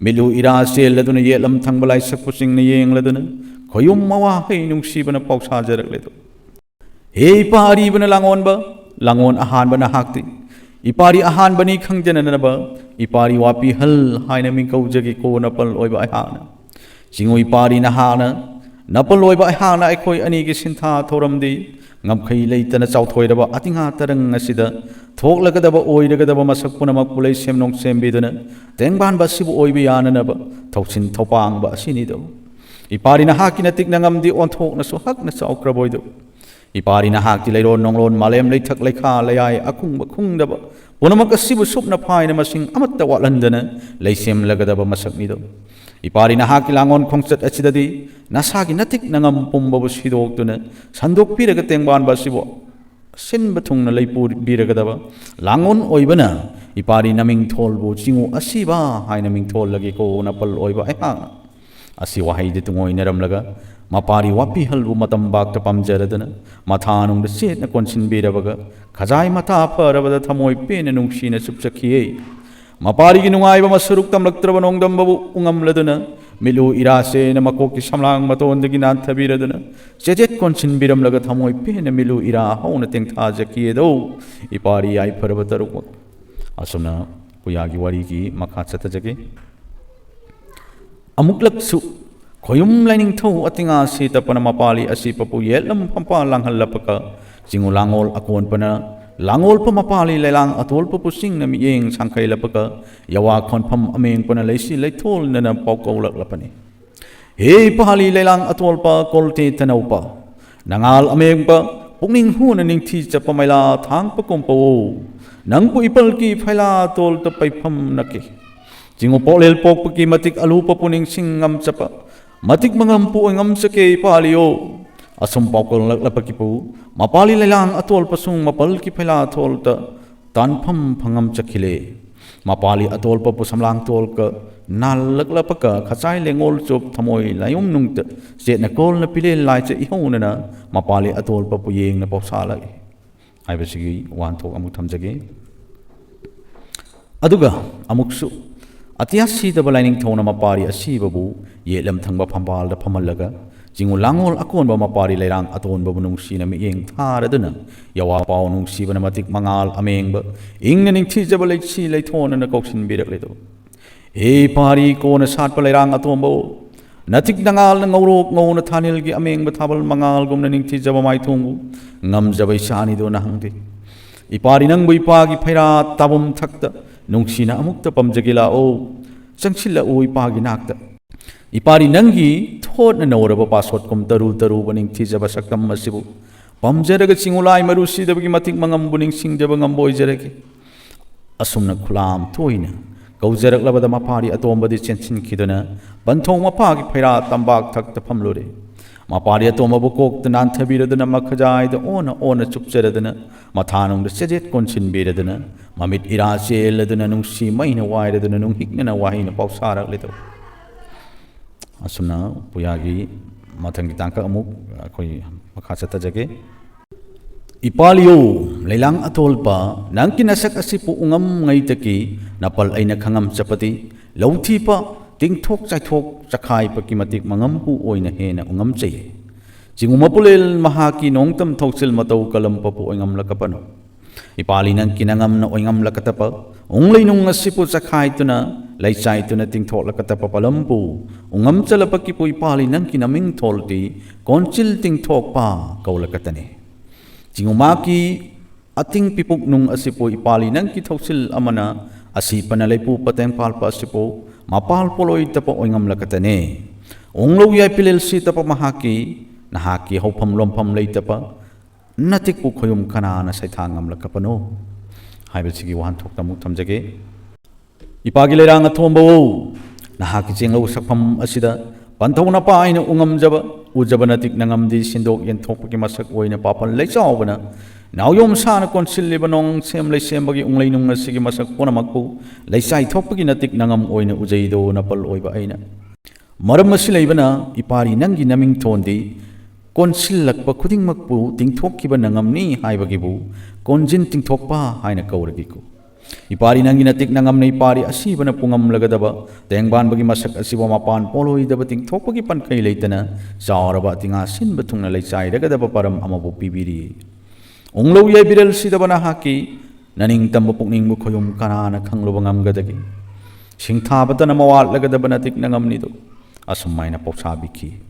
ꯃꯤꯠꯂꯨ ꯏꯔꯥ ꯆꯦꯜꯂꯗꯨꯅ ꯌꯦꯠꯂꯝ ꯊꯪꯕ ꯂꯥꯏꯁꯛꯄꯁꯤꯡꯅ ꯌꯦꯡꯂꯗꯨꯅ ꯈꯣꯌꯨꯝ ꯃꯋꯥꯍꯩ ꯅꯨꯡꯁꯤꯕꯅ ꯄꯥꯎꯁꯥꯖꯔꯛꯂꯦꯗꯣ꯫ ꯍꯦ ꯏꯄꯥ ꯑꯔꯤꯕꯅ ꯂꯥꯡꯑꯣꯟꯕ, ꯂꯥꯡꯑꯣꯟ ꯑꯍꯥꯟꯕ ꯅꯍꯥꯛꯇꯤ ꯏꯄꯥꯔꯤ ꯑꯍꯥꯟꯕꯅꯤ ꯈꯪꯖꯅꯅꯕ ꯏꯄꯥꯔꯤ ꯋꯥꯄꯤꯍꯜ ꯍꯥꯏꯅ ꯃꯤꯡ ꯀꯧꯖꯒꯦꯀꯣ ꯅꯄꯜ ꯑꯣꯏꯕ ꯑꯩꯍꯥꯛꯅ꯫ ꯆꯤꯡꯉꯨ ꯏꯄꯥꯔꯤ ꯅꯍꯥꯛꯅ, ꯅꯄꯜ ꯑꯣꯏꯕ ꯑꯩꯍꯥꯛꯅ ꯑꯩꯈꯣꯏ ꯑꯅꯤꯒꯤ ꯁꯤꯟꯊꯥ ꯊꯧꯔꯝꯗꯤ ꯉꯝꯈꯩ ꯂꯩꯇꯅ ꯆꯥꯎꯊꯣꯏꯔꯕ ꯑꯇꯤꯉꯥ ꯇꯔꯪ ꯑꯁꯤꯗ ꯊꯣꯛꯂꯒꯗꯕ ꯑꯣꯏꯔꯒꯗꯕ ꯃꯁꯛ ꯄꯨꯝꯅꯃꯛꯄꯨ ꯂꯩꯁꯦꯝ ꯅꯣꯡꯁꯦꯝꯕꯤꯗꯨꯅ ꯇꯦꯡꯕꯥꯟꯕ ꯑꯁꯤꯕꯨ ꯑꯣꯏꯕ ꯌꯥꯅꯅꯕ ꯊꯧꯁꯤꯟ ꯊꯧꯄꯥꯡꯕ ꯑꯁꯤꯅꯤꯗꯣ꯫ ꯏꯄꯥꯔꯤ ꯅꯍꯥꯛꯀꯤ ꯅꯇꯤꯛ ꯅꯉꯝꯗꯤ ꯑꯣꯟꯊꯣꯛꯅꯁꯨ ꯍꯛꯅ ꯆꯥꯎꯈ꯭ꯔꯕꯣꯏꯗꯨ꯫ ꯏꯄꯥꯔꯤ ꯅꯍꯥꯛꯇꯤ ꯂꯩꯔꯣꯟ ꯅꯣꯡꯂꯣꯟ ꯃꯥꯂꯦꯝ ꯂꯩꯊꯛ ꯂꯩꯈꯥ ꯂꯩꯌꯥꯏ ꯑꯈꯨꯡꯕ ꯈꯨꯡꯗꯕ ꯄꯨꯝꯅꯃꯛ ꯑꯁꯤꯕꯨ ꯁꯨꯞꯅ ꯐꯥꯏꯅ ꯃꯁꯤꯡ ꯑꯃꯠꯇ ꯋꯥꯠꯍꯟꯗꯅ ꯂꯩꯁꯦꯝꯂꯒꯗꯕ ꯃꯁꯛꯅꯤꯗꯣ꯫ ꯏꯄꯥꯔꯤ ꯅꯍꯥꯛꯀꯤ ꯂꯥꯡꯑꯣꯟ ꯈꯣꯡꯆꯠ ꯑꯁꯤꯗꯗꯤ ꯅꯁꯥꯒꯤ ꯅꯇꯤꯛ ꯅꯉꯝ ꯄꯨꯝꯕꯕꯨ ꯁꯤꯗꯣꯛꯇꯨꯅ ꯁꯟꯗꯣꯛꯄꯤꯔꯒ ꯇꯦꯡꯕꯥꯟꯕ ꯑꯁꯤꯕꯨ ꯁꯤꯟꯕ ꯊꯨꯡꯅ ꯂꯩꯄꯨꯕꯤꯔꯒꯗꯕ ꯂꯥꯡꯑꯣꯟ ꯑꯣꯏꯕꯅ ꯏꯄꯥꯔꯤ ꯅꯃꯤꯡꯊꯣꯜꯕꯨ ꯆꯤꯡꯉꯨ ꯑꯁꯤꯕ ꯍꯥꯏꯅ ꯃꯤꯡꯊꯣꯜꯂꯒꯦꯀꯣ ꯅꯄꯜ ꯑꯣꯏꯕ ꯑꯩꯍꯥꯛꯅ꯫ ꯑꯁꯤ ꯋꯥꯍꯩꯗ ꯇꯨꯡꯑꯣꯏꯅꯔꯝꯂꯒ ꯃꯄꯥꯔꯤ ꯋꯥꯄꯤꯍꯜꯕꯨ ꯃꯇꯝ ꯕꯥꯛꯇ ꯄꯥꯝꯖꯔꯗꯨꯅ ꯃꯊꯥꯅꯨꯡꯗ ꯆꯦꯠꯅ ꯀꯣꯟꯁꯤꯟꯕꯤꯔꯕꯒ ꯈꯖꯥꯏ ꯃꯊꯥ ꯐꯔꯕꯗ ꯊꯃꯣꯏ ꯄꯦꯟꯅ ꯅꯨꯡꯁꯤꯅ ꯆꯨꯞꯆꯈꯤꯌꯦ꯫ ꯃꯄꯥꯔꯤꯒꯤ ꯅꯨꯡꯉꯥꯏꯕ ꯃꯁꯨꯔꯨꯛ ꯇꯝꯂꯛꯇ꯭ꯔꯕ ꯅꯣꯡꯗꯝꯕꯕꯨ ꯎꯉꯝꯂꯗꯨꯅ ꯃꯤꯠꯂꯨ ꯏꯔꯥꯁꯦꯅ ꯃꯀꯣꯛꯀꯤ ꯁꯝꯂꯥꯡ ꯃꯇꯣꯟꯗꯒꯤ ꯅꯥꯟꯊꯕꯤꯔꯗꯨꯅ ꯆꯦꯖꯦꯠ ꯀꯣꯟꯁꯤꯟꯕꯤꯔꯝꯂꯒ ꯊꯃꯣꯏ ꯄꯦꯟꯅ ꯃꯤꯠꯂꯨ ꯏꯔꯥ ꯍꯧꯅ ꯇꯦꯡꯊꯥꯖꯈꯤꯌꯦꯗꯧ ꯏꯄꯥꯔꯤ ꯌꯥꯏꯐꯔꯕ ꯇꯔꯨꯛꯃꯛ꯫ ꯑꯁꯨꯝꯅ ꯄꯨꯌꯥꯒꯤ ꯋꯥꯔꯤꯒꯤ ꯃꯈꯥ ꯆꯠꯊꯖꯒꯦ꯫ ꯑꯃꯨꯛꯂꯛꯁꯨ ꯈꯣꯌꯨꯝ ꯂꯥꯏꯅꯤꯡꯊꯧ ꯑꯇꯤꯉꯥ ꯁꯤꯇꯄꯅ ꯃꯄꯥꯂꯤ ꯑꯁꯤꯄꯄꯨ ꯌꯦꯠꯂꯝ ꯐꯝꯄꯥ ꯂꯥꯡꯍꯜꯂꯛꯄꯒ ꯆꯤꯡꯉꯨ ꯂꯥꯡꯉꯣꯜ ꯑꯀꯣꯟꯕꯅ ꯂꯥꯡꯉꯣꯜꯄ ꯃꯄꯥꯂꯤ ꯂꯩꯂꯥꯡ ꯑꯇꯣꯜꯄꯄꯨ ꯆꯤꯡꯅ ꯃꯤꯠꯌꯦꯡ ꯁꯥꯡꯈꯩꯂꯛꯄꯒ ꯌꯋꯥ ꯈꯣꯟꯐꯝ ꯑꯃꯦꯡꯄꯅ ꯂꯩꯁꯤ ꯂꯩꯊꯣꯜꯅꯅ ꯄꯥꯎꯀꯧꯂꯛꯂꯕꯅꯤ꯫ ꯍꯦ ꯄꯥꯂꯤ ꯂꯩꯂꯥꯡ ꯑꯇꯣꯜꯄ ꯀꯣꯜꯇꯦ ꯇꯅꯧꯄ, ꯅꯉꯥꯜ ꯑꯃꯦꯡꯄ ꯄꯨꯛꯅꯤꯡ ꯍꯨꯅ ꯅꯤꯡꯊꯤ ꯆꯠꯄ ꯃꯩꯂꯥ ꯊꯥꯡꯄ ꯀꯣꯝꯄꯧ, ꯅꯪꯕꯨ ꯏꯄꯜꯒꯤ ꯐꯩꯂꯥ ꯇꯣꯜꯇ ꯄꯩꯐꯝ ꯅꯛꯀꯤ꯫ ꯆꯤꯡꯉꯨ ꯄꯣꯛꯂꯦꯜ ꯄꯣꯛꯄꯒꯤ ꯃꯇꯤꯛ ꯑꯂꯨꯄ ꯄꯨꯛꯅꯤꯡꯁꯤꯡ ꯉꯝꯆꯠꯄ ꯃꯇꯤꯛ ꯃꯉꯝ ꯄꯨ ꯑꯣꯏꯉꯝꯆꯀꯦ ꯄꯥꯂꯤꯌꯣ꯫ ꯑꯁꯨꯝ ꯄꯥꯎꯀꯜꯂꯛꯂꯕꯒꯤꯕꯨ ꯃꯄꯥꯂꯤ ꯂꯩꯂꯥꯡ ꯑꯇꯣꯜꯄꯁꯨꯡ ꯃꯄꯜꯒꯤ ꯐꯩꯂꯥ ꯊꯣꯜꯇ ꯇꯥꯟꯐꯝ ꯐꯪꯉꯝ ꯆꯠꯈꯤꯂꯦ꯫ ꯃꯄꯥꯂꯤ ꯑꯇꯣꯜꯄꯄꯨ ꯁꯝꯂꯥꯡ ꯇꯣꯜꯀ ꯅꯥꯜꯂꯛꯂꯄꯀ ꯈꯆꯥꯏ ꯂꯦꯡꯉꯣꯜ ꯆꯣꯞ ꯊꯃꯣꯏ ꯂꯥꯏꯌꯨꯝ ꯅꯨꯡꯇ ꯆꯦꯠꯅ ꯀꯣꯜꯅ ꯄꯤꯂꯦꯟ ꯂꯥꯏꯆ ꯏꯍꯧꯅꯅ ꯃꯄꯥꯂꯤ ꯑꯇꯣꯜꯄꯄꯨ ꯌꯦꯡꯅ ꯄꯥꯎꯁꯥꯂꯛꯏ ꯍꯥꯏꯕꯁꯤꯒꯤ ꯋꯥꯍꯟꯊꯣꯛ ꯑꯃꯨꯛ ꯊꯝꯖꯒꯦ꯫ ꯑꯗꯨꯒ ꯑꯃꯨꯛꯁꯨ ꯑꯇꯤꯌꯥ ꯁꯤꯗꯕ ꯂꯥꯏꯅꯤꯡꯊꯧꯅ ꯃꯄꯥꯔꯤ ꯑꯁꯤꯕꯕꯨ ꯌꯦꯠꯂꯝ ꯊꯪꯕ ꯐꯝꯕꯥꯜꯗ ꯐꯝꯍꯜꯂꯒ ꯆꯤꯡꯉꯨ ꯂꯥꯡꯉꯣꯜ ꯑꯀꯣꯟꯕ ꯃꯄꯥꯔꯤ ꯂꯩꯔꯥꯡ ꯑꯇꯣꯟꯕꯕꯨ ꯅꯨꯡꯁꯤꯅ ꯃꯤꯠꯌꯦꯡ ꯊꯥꯔꯗꯨꯅ ꯌꯋꯥ ꯄꯥꯎ ꯅꯨꯡꯁꯤꯕꯅ ꯃꯇꯤꯛ ꯃꯉꯥꯜ ꯑꯃꯦꯡꯕ ꯏꯪꯅ ꯅꯤꯡꯊꯤꯖꯕ ꯂꯩꯁꯤ ꯂꯩꯊꯣꯟꯅꯅ ꯀꯧꯁꯤꯟꯕꯤꯔꯛꯂꯦꯗꯣ꯫ ꯍꯦ ꯄꯥꯔꯤ ꯀꯣꯟꯅ ꯁꯥꯠꯄ ꯂꯩꯔꯥꯡ ꯑꯇꯣꯝꯕꯧ, ꯅꯇꯤꯛ ꯅꯉꯥꯜꯅ ꯉꯧꯔꯣꯛ ꯉꯧꯅ ꯊꯥꯅꯤꯜꯒꯤ ꯑꯃꯦꯡꯕ ꯊꯥꯕꯜ ꯃꯉꯥꯜꯒꯨꯝꯅ ꯅꯤꯡꯊꯤꯖꯕ ꯃꯥꯏꯊꯣꯡꯕꯨ ꯉꯝꯖꯕ ꯏꯁꯥꯅꯤꯗꯣ ꯅꯍꯪꯗꯦ꯫ ꯏꯄꯥꯔꯤ ꯅꯪꯕꯨ ꯏꯄꯥꯒꯤ ꯐꯩꯔꯥ ꯇꯥꯕꯨꯝ ꯊꯛꯇ ꯅꯨꯡꯁꯤꯅ ꯑꯃꯨꯛꯇ ꯄꯝꯖꯒꯦ ꯂꯥꯛꯑꯣ, ꯆꯪꯁꯤꯜꯂꯛꯎ ꯏꯄꯥꯒꯤ ꯅꯥꯛꯇ꯫ ꯏꯄꯥꯔꯤ ꯅꯪꯒꯤ ꯊꯣꯠꯅ ꯅꯧꯔꯕ ꯄꯥꯁꯣꯠꯀꯨꯝ ꯇꯔꯨ ꯇꯔꯨꯕ ꯅꯤꯡꯊꯤꯖꯕ ꯁꯛꯇꯝ ꯑꯁꯤꯕꯨ ꯄꯥꯝꯖꯔꯒ ꯆꯤꯡꯉꯨꯂꯥꯏ ꯃꯔꯨ ꯁꯤꯗꯕꯒꯤ ꯃꯇꯤꯛ ꯃꯉꯝꯕꯨ ꯅꯤꯡꯁꯤꯡꯖꯕ ꯉꯝꯕ ꯑꯣꯏꯖꯔꯒꯦ꯫ ꯑꯁꯨꯝꯅ ꯈꯨꯂꯥꯝ ꯊꯣꯏꯅ ꯀꯧꯖꯔꯛꯂꯕꯗ ꯃꯄꯥꯔꯤ ꯑꯇꯣꯝꯕꯗꯤ ꯆꯦꯟꯁꯤꯟꯈꯤꯗꯨꯅ ꯄꯟꯊꯧ ꯃꯄꯥꯒꯤ ꯐꯩꯔꯥ ꯇꯝꯕꯥꯛ ꯊꯛꯇ ꯐꯝꯂꯨꯔꯦ꯫ ꯃꯄꯥꯔꯤ ꯑꯇꯣꯝꯕꯕꯨ ꯀꯣꯛꯇ ꯅꯥꯟꯊꯕꯤꯔꯗꯨꯅ ꯃꯈꯖꯥꯏꯗ ꯑꯣꯟꯅ ꯑꯣꯟꯅ ꯆꯨꯞꯆꯔꯗꯨꯅ ꯃꯊꯥꯅꯨꯡꯗ ꯆꯦꯖꯦꯠ ꯀꯣꯟꯁꯤꯟꯕꯤꯔꯗꯨꯅ ꯃꯃꯤꯠ ꯏꯔꯥ ꯆꯦꯜꯂꯗꯨꯅ ꯅꯨꯡꯁꯤ ꯃꯩꯅ ꯋꯥꯏꯔꯗꯨꯅ ꯅꯨꯡꯍꯤꯛꯅꯅ ꯋꯥꯍꯩꯅ ꯄꯥꯎꯁꯥꯔꯛꯂꯤꯗꯣ꯫ ꯑꯁꯨꯝꯅ ꯄꯨꯌꯥꯒꯤ ꯃꯊꯪꯒꯤ ꯇꯥꯡꯀꯛ ꯑꯃꯨꯛ ꯑꯩꯈꯣꯏ ꯃꯈꯥ ꯆꯠꯊꯖꯒꯦ꯫ ꯏꯄꯥꯂꯤꯌꯣ, ꯂꯩꯂꯥꯡ ꯑꯇꯣꯜꯄ, ꯅꯪꯒꯤ ꯅꯁꯛ ꯑꯁꯤꯕꯨ ꯎꯉꯝꯉꯩꯗꯒꯤ ꯅꯄꯜ ꯑꯩꯅ ꯈꯪꯉꯝ ꯆꯠꯄꯗꯤ ꯂꯧꯊꯤꯄ, ꯇꯤꯡꯊꯣꯛ ꯆꯥꯏꯊꯣꯛ ꯆꯈꯥꯏꯕꯒꯤ ꯃꯇꯤꯛ ꯃꯉꯝꯕꯨ ꯑꯣꯏꯅ ꯍꯦꯟꯅ ꯎꯉꯝꯖꯩ꯫ ꯆꯤꯡꯉꯨ ꯃꯄꯨꯂꯦꯜ ꯃꯍꯥꯛꯀꯤ ꯅꯣꯡꯇꯝ ꯊꯧꯁꯤꯜ ꯃꯇꯧ ꯀꯂꯝꯄꯕꯨ ꯑꯣꯏꯉꯝꯂꯛꯀꯄꯅꯨ꯫ ꯏꯄꯥꯂꯤ ꯅꯪꯒꯤ ꯅꯉꯝꯅ ꯑꯣꯏꯉꯝꯂꯛꯀꯗꯕ ꯎꯪꯂꯩꯅꯨꯡ ꯑꯁꯤꯕꯨ ꯆꯈꯥꯏꯗꯨꯅ ꯂꯩꯆꯥꯏꯗꯨꯅ ꯇꯤꯡꯊꯣꯛꯂꯛꯀꯗꯕ ꯄꯂꯝꯕꯨ ꯎꯉꯝꯆꯂꯄꯒꯤꯕꯨ ꯏꯄꯥꯂꯤ ꯅꯪꯒꯤ ꯅꯃꯤꯡ ꯊꯣꯜꯗꯤ ꯀꯣꯟꯆꯤꯜ ꯇꯤꯡꯊꯣꯛꯄ ꯀꯧꯂꯛꯀꯗꯅꯤ꯫ ꯆꯤꯡꯉꯨꯃꯥꯀꯤ ꯑꯇꯤꯡ ꯄꯤꯄꯨꯛ ꯅꯨꯡ ꯑꯁꯤꯕꯨ ꯏꯄꯥꯂꯤ ꯅꯪꯒꯤ ꯊꯧꯁꯤꯜ ꯑꯃꯅ ꯑꯁꯤꯄꯅ ꯂꯩꯄꯨ ꯄꯇꯦꯡ ꯄꯥꯜꯄ ꯑꯁꯤꯕꯨ ꯃꯄꯥꯜ ꯄꯣꯂꯣꯏꯗꯕ ꯑꯣꯏꯉꯝꯂꯛꯀꯗꯅꯤ꯫ ꯎꯪꯂꯧ ꯌꯥꯏꯄꯤꯂꯦꯜ ꯁꯤꯗꯕ ꯃꯍꯥꯛꯀꯤ ꯅꯍꯥꯛꯀꯤ ꯍꯧꯐꯝ ꯂꯣꯝꯐꯝ ꯂꯩꯇꯕ ꯅꯇꯤꯛꯄꯨ ꯈꯣꯌꯨꯝ ꯀꯅꯥꯅ ꯁꯩꯊꯥ ꯉꯝꯂꯛꯀꯄꯅꯣ ꯍꯥꯏꯕꯁꯤꯒꯤ ꯋꯥꯍꯟꯊꯣꯛꯇ ꯑꯃꯨꯛ ꯊꯝꯖꯒꯦ꯫ ꯏꯄꯥꯒꯤ ꯂꯩꯔꯥꯡ ꯑꯊꯣꯝꯕꯋꯣ, ꯅꯍꯥꯛꯀꯤ ꯆꯦꯡꯂꯧ ꯁꯛꯐꯝ ꯑꯁꯤꯗ ꯄꯟꯊꯧꯅ ꯄꯥꯏꯅ ꯎꯉꯝꯖꯕ ꯎꯖꯕ ꯅꯇꯤꯛ ꯅꯉꯝꯗꯤ ꯁꯤꯟꯗꯣꯛ ꯌꯦꯟꯊꯣꯛꯄꯒꯤ ꯃꯁꯛ ꯑꯣꯏꯅ ꯄꯥꯄꯜ ꯂꯩꯆꯥꯎꯕꯅ ꯅꯥꯎꯌꯣꯝ ꯁꯥꯅ ꯀꯣꯟꯁꯤꯜꯂꯤꯕ ꯅꯣꯡ ꯁꯦꯝ ꯂꯩꯁꯦꯝꯕꯒꯤ ꯎꯪꯂꯩꯅꯨꯡ ꯑꯁꯤꯒꯤ ꯃꯁꯛ ꯄꯨꯝꯅꯃꯛꯄꯨ ꯂꯩꯆꯥꯏ ꯊꯣꯛꯄꯒꯤ ꯅꯇꯤꯛ ꯅꯉꯝ ꯑꯣꯏꯅ ꯎꯖꯩꯗꯣ ꯅꯄꯜ ꯑꯣꯏꯕ ꯑꯩꯅ꯫ ꯃꯔꯝ ꯑꯁꯤ ꯂꯩꯕꯅ ꯏꯄꯥꯔꯤ ꯅꯪꯒꯤ ꯅꯃꯤꯡ ꯊꯣꯟꯗꯤ ꯀꯣꯟꯁꯤꯜꯂꯛꯄ ꯈꯨꯗꯤꯡꯃꯛꯄꯨ ꯇꯤꯡꯊꯣꯛꯈꯤꯕ ꯅꯉꯝꯅꯤ ꯍꯥꯏꯕꯒꯤꯕꯨ ꯀꯣꯟꯖꯤꯟ ꯇꯤꯡꯊꯣꯛꯄ ꯍꯥꯏꯅ ꯀꯧꯔꯒꯦꯀꯣ꯫ ꯏꯄꯥꯔꯤ ꯅꯪꯒꯤ ꯅꯇꯤꯛ ꯅꯉꯝꯅ ꯏꯄꯥꯔꯤ ꯑꯁꯤꯕꯅ ꯄꯨꯡꯉꯝꯂꯒꯗꯕ ꯇꯦꯡꯕꯥꯟꯕꯒꯤ ꯃꯁꯛ ꯑꯁꯤꯕꯨ ꯃꯄꯥꯟ ꯄꯣꯂꯣꯏꯗꯕ ꯇꯤꯡꯊꯣꯛꯄꯒꯤ ꯄꯟꯈꯩ ꯂꯩꯇꯅ ꯆꯥꯎꯔꯕ ꯑꯇꯤꯉꯥ ꯁꯤꯟꯕ ꯊꯨꯡꯅ ꯂꯩꯆꯥꯏꯔꯒꯗꯕ ꯄꯔꯝ ꯑꯃꯕꯨ ꯄꯤꯕꯤꯔꯤ꯫ ꯎꯪꯂꯧ ꯌꯥꯏꯕꯤꯔꯦꯜ ꯁꯤꯗꯕ ꯅꯍꯥꯛꯀꯤ ꯅꯅꯤꯡꯇꯝꯕ ꯄꯨꯛꯅꯤꯡꯕꯨ ꯈꯣꯌꯨꯝ ꯀꯅꯥꯅ ꯈꯪꯂꯨꯕ ꯉꯝꯒꯗꯒꯦ? ꯁꯤꯡꯊꯥꯕꯇꯅ ꯃꯋꯥꯠꯂꯒꯗꯕ ꯅꯇꯤꯛ ꯅꯉꯝꯅꯤꯗꯣ꯫ ꯑꯁꯨꯝ ꯍꯥꯏꯅ ꯄꯥꯎꯁꯥꯕꯤꯈꯤ꯫